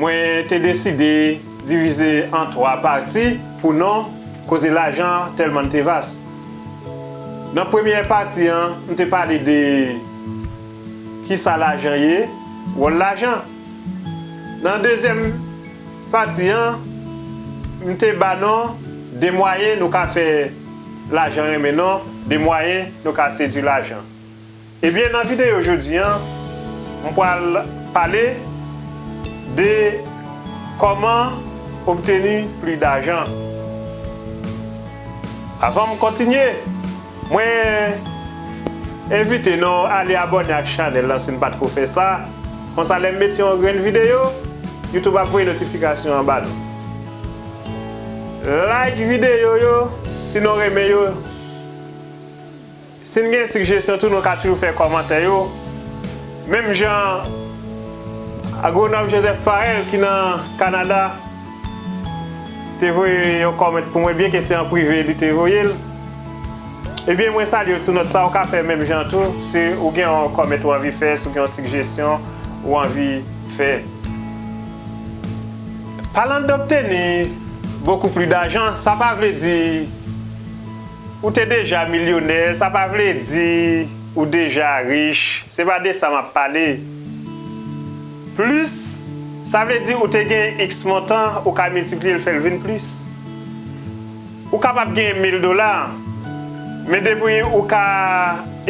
mwen te deside divize an twa pati pou non koze lajan tèlman l te vas. Nan premyè pati an, m te pale de kisa lajan ye, wòl lajan. Nan dezyèm pati an, m te ba nou de mwayen nou ka fè lajan renmen nou, de mwayen nou ka sedui lajan. Ebyen, nan videyo jodi an, m pral pale de kòman obteni plis dajan. Avan m kontinye, mwen envite nou ale abòne ak chanèl lan si n pa t ko fè sa. Konsa, lè m mete yon grenn videyo, YouTube ap voye notifikasyon an ba nou. Like videyo yo si nou renmen yo. Si n gen sigjesyon tou, nou ka toujou fè kòmantè yo. Menm jan Agwonòm Joseph Farrell ki nan Kanada te voye yon kòmant pou mwen, byenke se an prive li te voye l. Ebyen, mwen salye l sou nòt sa, ou ka fè menm jan tou, si ou gen yon kòmant ou anvi fè, si ou gen yon sigjesyon ou anvi fè. Parlant d'obtenir beaucoup plus d'argent, sa pa vle di ou te deja milyonè, sa pa vle di ou deja rich. Se pa de sa m ap pale. Plis, sa vle di ou te gen X montan, ou ka miltipliye l, fè l vin plis. Ou kapab gen mil dola, men depi ou ka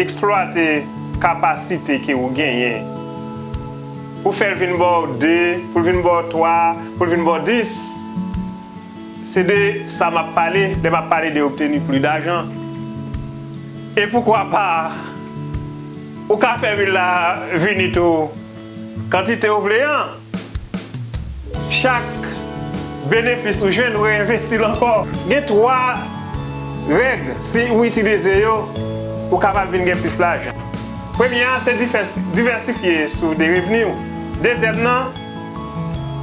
eksplwate kapasite ke ou genyen pou fè l vin ba w de, pou l vin ba w twa, pou l vin ba w dis, se de sa m ap pale lè m ap pale de obteni plis dajan. E poukwa pa, ou ka fè mil la vini tou Kantite ou vle an, chak benefis ou jwenn, ou reenvesti l ankò. Gen twa règ, si ou itilize yo, ou kapab vin gen plis lajan. Premye a, se divès-, divèsifye sous de revni w. Dezyèm nan,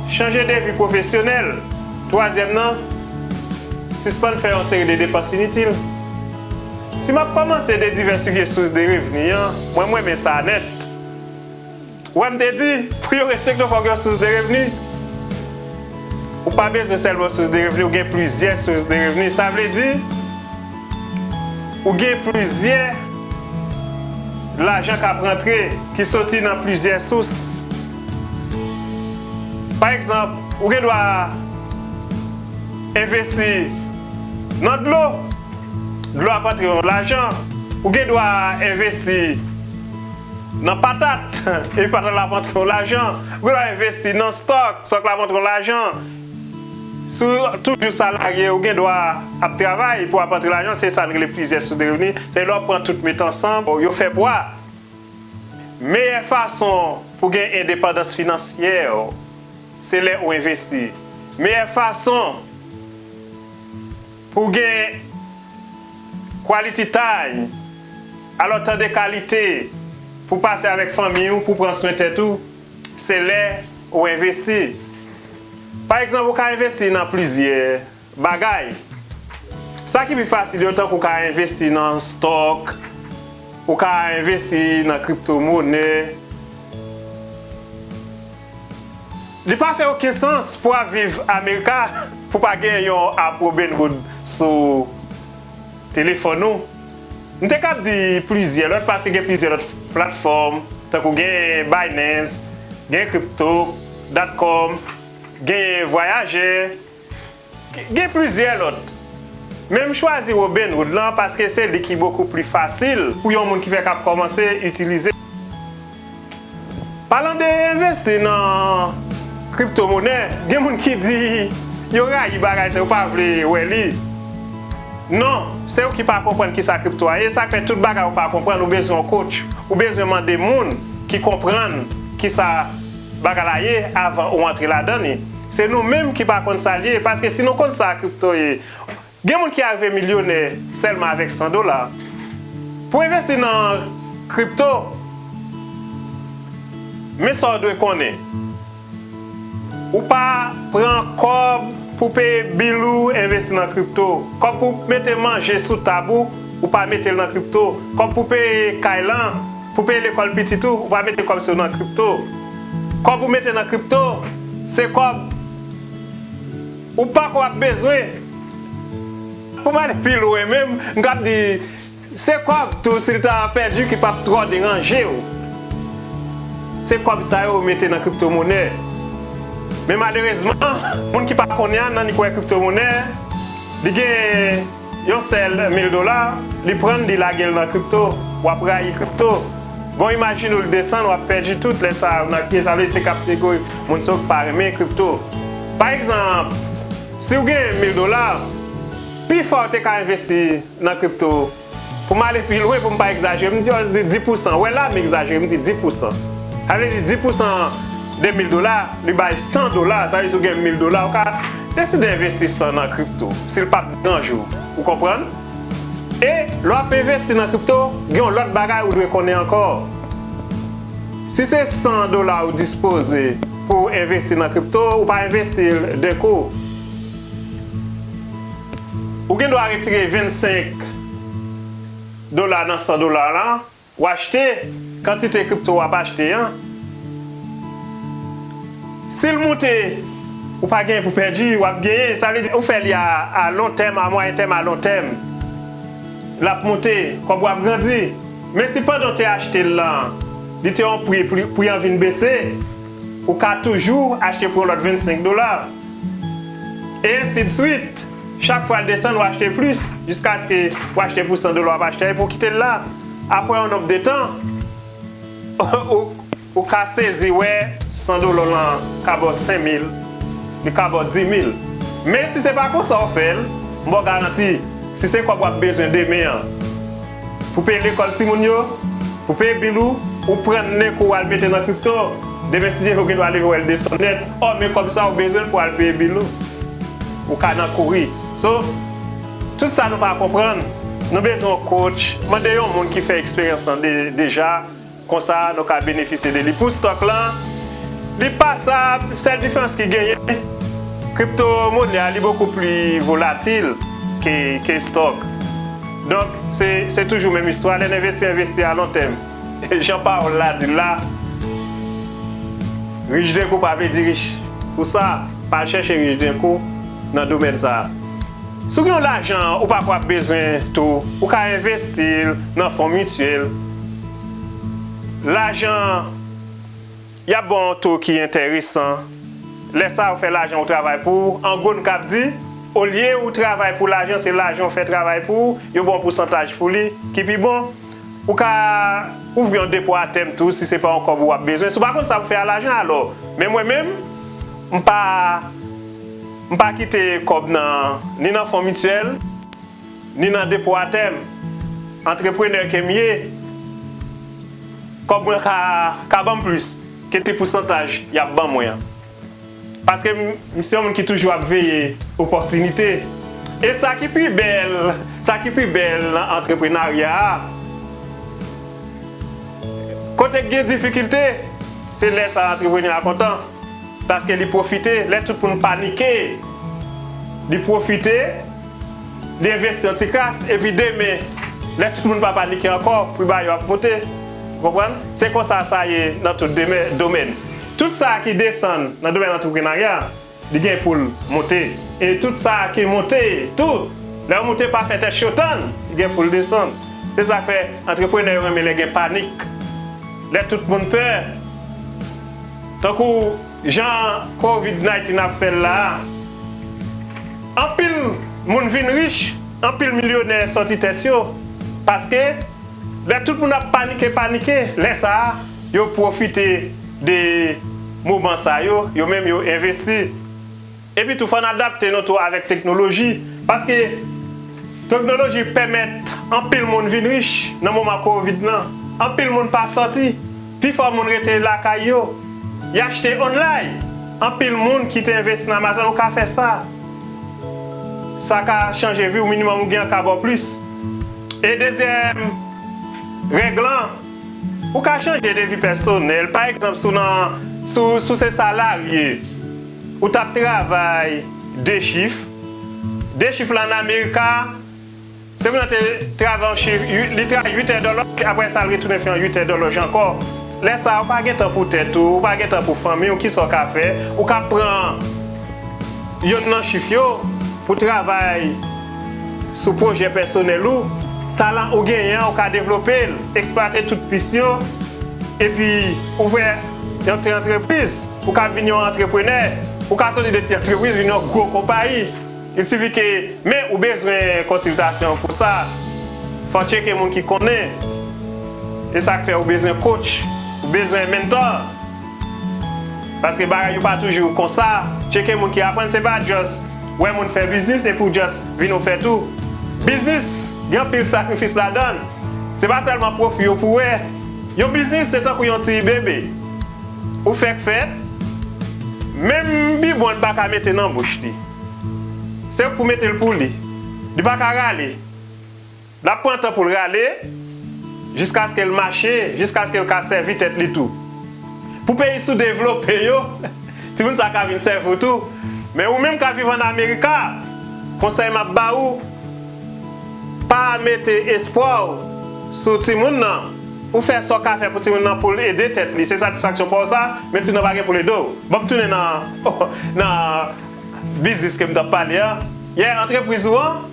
chanje de vi pwofesyonèl. Twazyèm nan, sispann fè yon seri de depans initil. Si m ap kòmanse de divèsifye sous de revni an, mwen, m renmen sa nèt. Ou wè m te di, priyorite ke nou fòk gen sous de revni. Ou pa bezwen sèlman sous de revni, ou gen plizyè sous de revni. Sa vle di, ou gen plizyè lajan k ap rantre, ki soti nan plizyè sous. Pa egzanp, ou gen dwa envesti nan dlo, dlo ap antre yon lajan. Ou gen dwa envesti nan patat, epi patat la ap antre yon lajan. Ou gen dwa envesti nan stòk, stòk la ap antre yon lajan. Si w toujou salarye, ou gen dwa ap travay pou w ap antre lajan, se sa n rele plizyè sous de revni. Se lè w pran tout met ansanm, yo fè pwa. Meyè fason pou gen endepandans finansyè, se lè ou envesti. Meyè fason pou gen quality time, alò, tan de kalite pou pase avèk fanmi w, pou pran swen tèt ou, se lè ou envesti. Pa egzanp, ou ka envesti nan plizyè bagay. Sa ki pi fasil yo, tankou ou ka envesti nan stòk, ou ka envesti nan kripto monè. Li pa fè okenn sans pou w ap viv Amerika, pou w pa gen yon app Robinhood sou telefòn ou. M te kab di plizyè lòt, paske gen plizyè lòt platfòm, tankou gen Binance, gen crypto dot com, gen Voyager, gen plizyè lòt. Men m chwazi Robinhood lan paske se li ki bokou pli fasil pou yon moun ki fèk ap kòmanse itilize. Palan de envesti nan kripto monè, gen moun ki di yo rayi bagay sa, yo pa vle wè li. Non, se ou ki pa konprann kisa kripto a ye, sa k fè tout bagay ou pa konprann, ou bezwen yon coach, ou bezwen mande moun ki konprann kisa bagay la ye avan ou antre ladan li. Se nou menm ki pa konn sa l ye, paske si nou konn sa kripto ye, gen moun ki arive milyonè sèlman avèk san dola. Pou envesti nan kripto, men sa w dwe konnen. Ou pa pran kòb pou peye bil ou envesti nan kripto. Kòb pou mete manje sou tab ou, ou pa mete l nan kripto. Kòb pou peye kay lan, pou peye lekòl pitit ou, ou pa mete kòb sa yo nan kripto. Kòb ou mete nan kripto, se kòb ou pako ap bezwen. Pou m ale pi lwen menm, m t ap di, se kòb tou, si l ta pèdi, ki p ap twò deranje w. Se kòb sa yo ou mete nan kripto monè. Men malerezman, moun ki pa konnen an, nan li kwè kripto monè, li gen yon sèl mil dola, li pran l, li lage l nan kripto, w ap rayi kripto. Bon, imajine w, l desann, w ap pèdi tout lè sa a, nan, sa vle di se kategori moun sa yo ki pa renmen kripto. Pa egzanp, si w gen mil dola, pi fò w te ka envesti nan kripto. Pou m ale pi lwen, pou m pa egzajere, m di, oh, di dis pousan. Wè la, m egzajere, m di dis pousan. Sa vle di dis pousan de mil dola, li bay san dola. Sa vle di si w gen mil dola, ou ka deside envesti san nan kripto, si l p ap deranje w. Ou konprann? E lè w ap envesti nan kripto, gen yon lòt bagay ou dwe konnen ankò. Si se san dola ou dispoze pou w envesti nan kripto, ou pa envesti l de kou. Ou gen dwa retire vennsenk dola nan san dola la, w achte kantite kripto w ap achte an. Si l moute, ou pa genyen pou pèdi, w ap genyen. Sa vle di, ou fè li a, a lon tèm, a mwayen tèm, a lon tèm. L ap moute, kòb ou ap grandi. Men si pandan w te achte l lan, li te yon pri, pri, pri an vin bese, ou ka toujou achte pou yon lòt vennsenk dola. E ensi de swit. Chak fwa l desann, w achte plis, jiskaske w achte pou san dola, w ap achte, epi w kite l la. Apre yon nonb de tan, ou, ou ka sezi wè san dola w lan ka ba w senk mil, li ka ba w dis mil. Men si se pa konsa w fè l, m ba w garanti, si se kòb w ap bezwen demen an, pou peye lekòl timoun yo, pou peye bil ou, ou pran l nen kou w al mete nan kripto, Demen, si Dye vle, ou gen dwa leve wè l desann nèt. Ò, men kòb sa ou bezwen l pou al peye bil ou. Ou ka nan kouri. So, tout sa nou pa konprann, nou bezwen yon coach. Mande yon moun ki fè eksperyans lan de- deja. Konsa, nou ka benefisye de li. Pou stòk lan, li pasab, sèl diferans ki genyen, kripto monè a, li bokou pli volatil ke, ke stòk. Donk, se, se toujou menm istwa. Lè n envesti, envesti a lon tèm. Jan pawòl la di l la, rich d'un coup pa vle di rich pou sa. Pa al chèche rich d'un coup nan domèn sa a. Si w gen yon lajan ou pa kwè w ap bezwen tou, ou ka envesti l nan fon mityèl. Lajan, y ap ba w yon to ki enteresan. Lè sa a, ou fè lajan ou travay pou ou. An gwo, n kab di, olye ou travay pou lajan, se lajan ou fè travay pou ou, yo ba w yon pousantaj pou li, ki pi bon. Ou ka ouvri yon depo a tèm tou, si se pa yon kòb ou ap bezwen. Si w pa konn sa pou fè a lajan, alò. Men mwen menm, m pa, m pa kite kòb nan, ni nan fon mityèl, ni nan depo a tèm. Antreprenè ke m ye, kòb mwen ka, ka ban m plis ke ti pousantaj y ap ban mwen an. Paske m, m se yon moun ki toujou ap veye opòtinite. E sa ki pi bèl, sa ki pi bèl nan antreprenarya a, kote k gen difikilte, se lè sa antreprenè a kontan. Paske li pwofite, lè tout moun panike, li pwofite, li envesti yon ti kras, epi demen, lè tout moun pa panike ankò, pri bagay yo ap monte. Ou konprann? Se konsa sa ye nan tout demen- domèn. Tout sa ki desann nan domèn antreprenarya, li gen pou l monte. E tout sa ki monte tou, lè yo monte pa fè tèt cho tann, li gen pou l desann. Se sa k fè antreprenè yo renmen lè gen panik, lè tout moun pè. Tankou jan covid nineteen ap fè l la a, anpil moun vin rich, anpil milyonè sòti tèt yo. Paske lè tout moun ap panike, panike, lè sa a, yo pwofite de moman sa yo, yo menm yo envesti. Epi tou, fò n adapte nou tou avèk teknoloji. Paske teknoloji pèmèt anpil moun vin rich nan moman covid lan. Anpil moun pa sòti. Pifò moun rete lakay yo. Y achte online. Anpil moun ki te envesti nan Amazon, ou ka fè sa. Sa ka chanje vi w, minimòm ou gen an ka ba w plis. E dezyèm règ lan, ou ka chanje de vi pèsonèl. Pa egzanp, si w nan, si w, si w se salarye, ou t ap travay de chif. De chif la an Amerika, se moun nan te travay yon chif, li travay uit è dòlòj, apre sa l retounen fè yon uit è dòlòj ankò. Lè sa a, ou pa gen tan pou tèt ou, ou pa gen tan pou fanmi w, kisa w ka fè? Ou ka pran yonn nan chif yo pou travay sou pwojè pèsonèl ou. Talan ou genyen an, ou ka devlope l, eksplwate tout pis yo, epi ouvè yon ti antrepriz. Ou ka vin yon antreprenè, ou ka soti de ti antrepriz, vin yon gwo konpayi. Il sifi ke, men ou bezwen konsiltasyon pou sa. Fò w tcheke moun ki konnen. E sa k fè ou bezwen coach, ou bezwen mentor. Paske bagay yo pa toujou konsa. Tcheke moun ki aprann, se pa just wè moun fè biznis epi w just vin ou fè tou. Biznis, gen anpil sakrifis ladan l. Se pa sèlman pwofi yo pou wè. Yon biznis, se tankou yon ti bebe. Ou fèk fèt, menm bibwon l pa ka mete nan bouch li. Se ou k pou mete l pou li. Li pa ka rale. L ap pran tan pou l rale, jiskaske l mache, jiskaske l ka sèvi tèt li tou. Pou peyi soudevlope yo, timoun sa ka vin sèvi w tou. Men ou menm k ap viv ann Amerika, konsèy m ap ba ou, pa mete espwa w sou timoun nan. Ou fè sa w ka fè pou timoun nan pou l ede tèt li. Se satisfaksyon pa w sa, men timoun nan pa gen pou l ede w. Ban m tounen nan, nan biznis ke m t ap pale a. Yè, antrepriz ou an,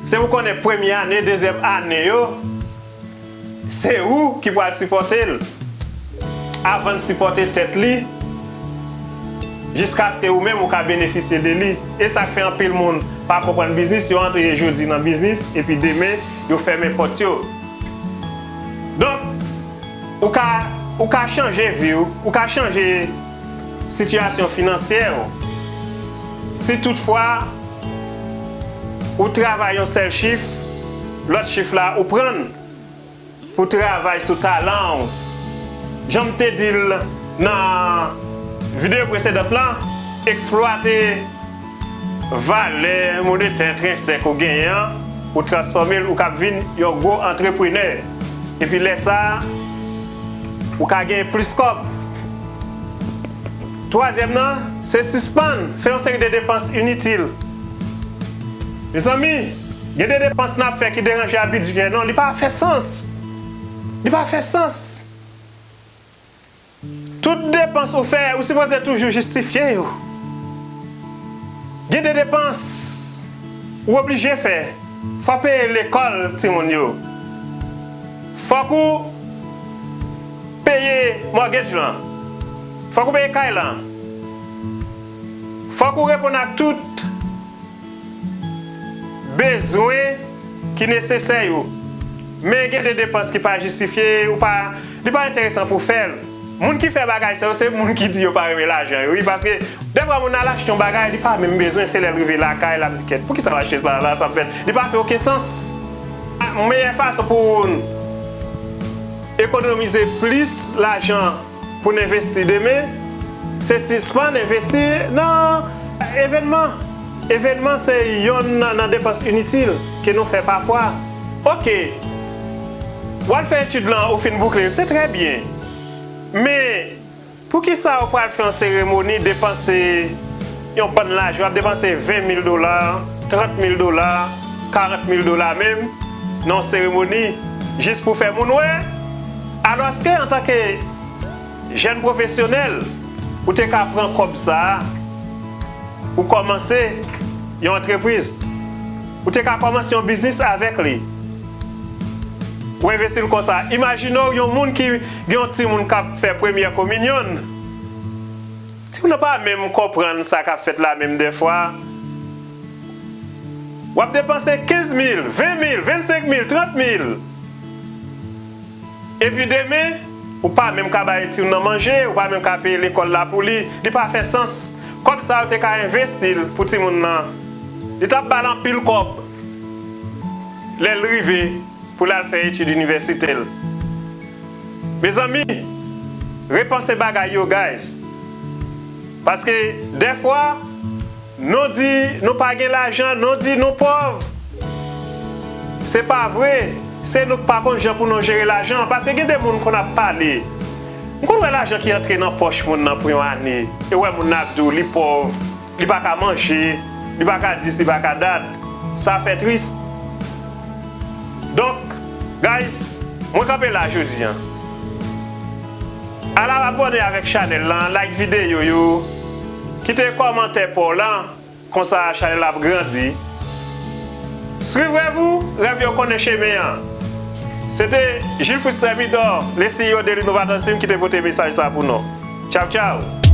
se pou konnen premye ane, dezyèm ane yo, se ou ki pral sipòte l. Avan l sipòte tèt li, jiskaske ou menm ou ka benefisye de li. E sa k fè anpil moun pa konprann biznis, yo antre jodi nan biznis, epi demen, yo fèmen pòt yo. Donk, ou ka, ou ka chanje vi w, ou ka chanje sitiyasyon finansyè w. Si toutfwa ou travay yon sèl chif, lòt chif la ou pran l pou travay sou talan w. Jan m te di l Nan videyo presedan lan, eksplwate valè monetè entrensèk ou genyen an, ou transfòme l, ou kab vin yon gwo antreprenè. Epi lè sa a, ou ka genyen plis kòb. Twazyèm nan, se sispann fè yon seri de depans initil. Mezanmi, gen de depans n ap fè ki deranje a bidjè nou, li pa fè sans. Li pa fè sans. Tout depans ou fè, ou sipoze toujou jistifye yo. Gen de depans ou oblije fè. Fò w peye lekòl timoun yo. Fòk ou peye mortgage lan. Fòk ou peye kay lan. Fòk ou reponn ak tout bezwen ki nesesè yo. Men gen de depans ki pa jistifye, ou pa, li pa enteresan pou fè l. Moun ki fè bagay sa yo, se moun ki di yo pa renmen lajan yo, wi, paske dèfwa moun al achte yon bagay, li pa menm bezwen, se lè l rive lakay, l ap di, "Kèt, poukisa m achte sa la, sa m fè?" Li pa fè okenn sans. Meyè fason pou n ekonomize plis lajan pou n envesti demen, se sispann envesti nan evènman. Evènman se yonn nan, nan depans initil ke nou fè pafwa. Oke, w al fè etid lan, ou fin boukle l, se trè byen. Men, poukisa w pral fè yon seremoni, depanse yon bann lajan, w ap depanse ven mil dola, trant mil dola, karant mil dola menm, nan yon seremoni, jis pou fè moun wè? Alòske, antanke jèn pwofesyonèl, ou te ka pran kòb sa a, ou kòmanse yon antrepriz. Ou te ka kòmanse yon biznis avèk li. Ou envesti l konsa. Imajine w yon moun ki gen yon timoun k ap fè premyè kominyon l. Timoun nan pa menm konprann sa k ap fèt la menm dèfwa. W ap depanse kenz mil, ven mil, vennsenk mil, trant mil. Epi demen, ou pa menm ka bay timoun nan manje, ou pa menm ka peye lekòl la pou li, li pa fè sans. Kòb sa yo te ka envesti l pou timoun nan. Li t ap ba l anpil kòb lè l rive pou l al fè etid inivèsitè l. Mezanmi, repanse bagay yo, guys. Paske dèfwa, nou di nou pa gen lajan, nou di nou pòv. Se pa vre, se nou k pa konn jan pou nou jere lajan. Paske gen de moun konn ap pale. M konn wè lajan ki antre nan pòch moun nan pou yon ane. E wè moun nan ap di w li pòv, li pa ka manje, li pa ka dis, li pa ka dat. Sa fè tris. Donk, guys, mwen kanpe la jodi a. Al abòne avèk chanèl lan, like videyo yo, kite kòmantè pa w lan, konsa chanèl la ap grandi. Swiv rèv ou, rèv yo konnen chemen an. Se te Gilles Fritz Thermidor, le C E O de l'Innovators Team ki te pote mesaj sa pou nou. Tchaw, tchaw!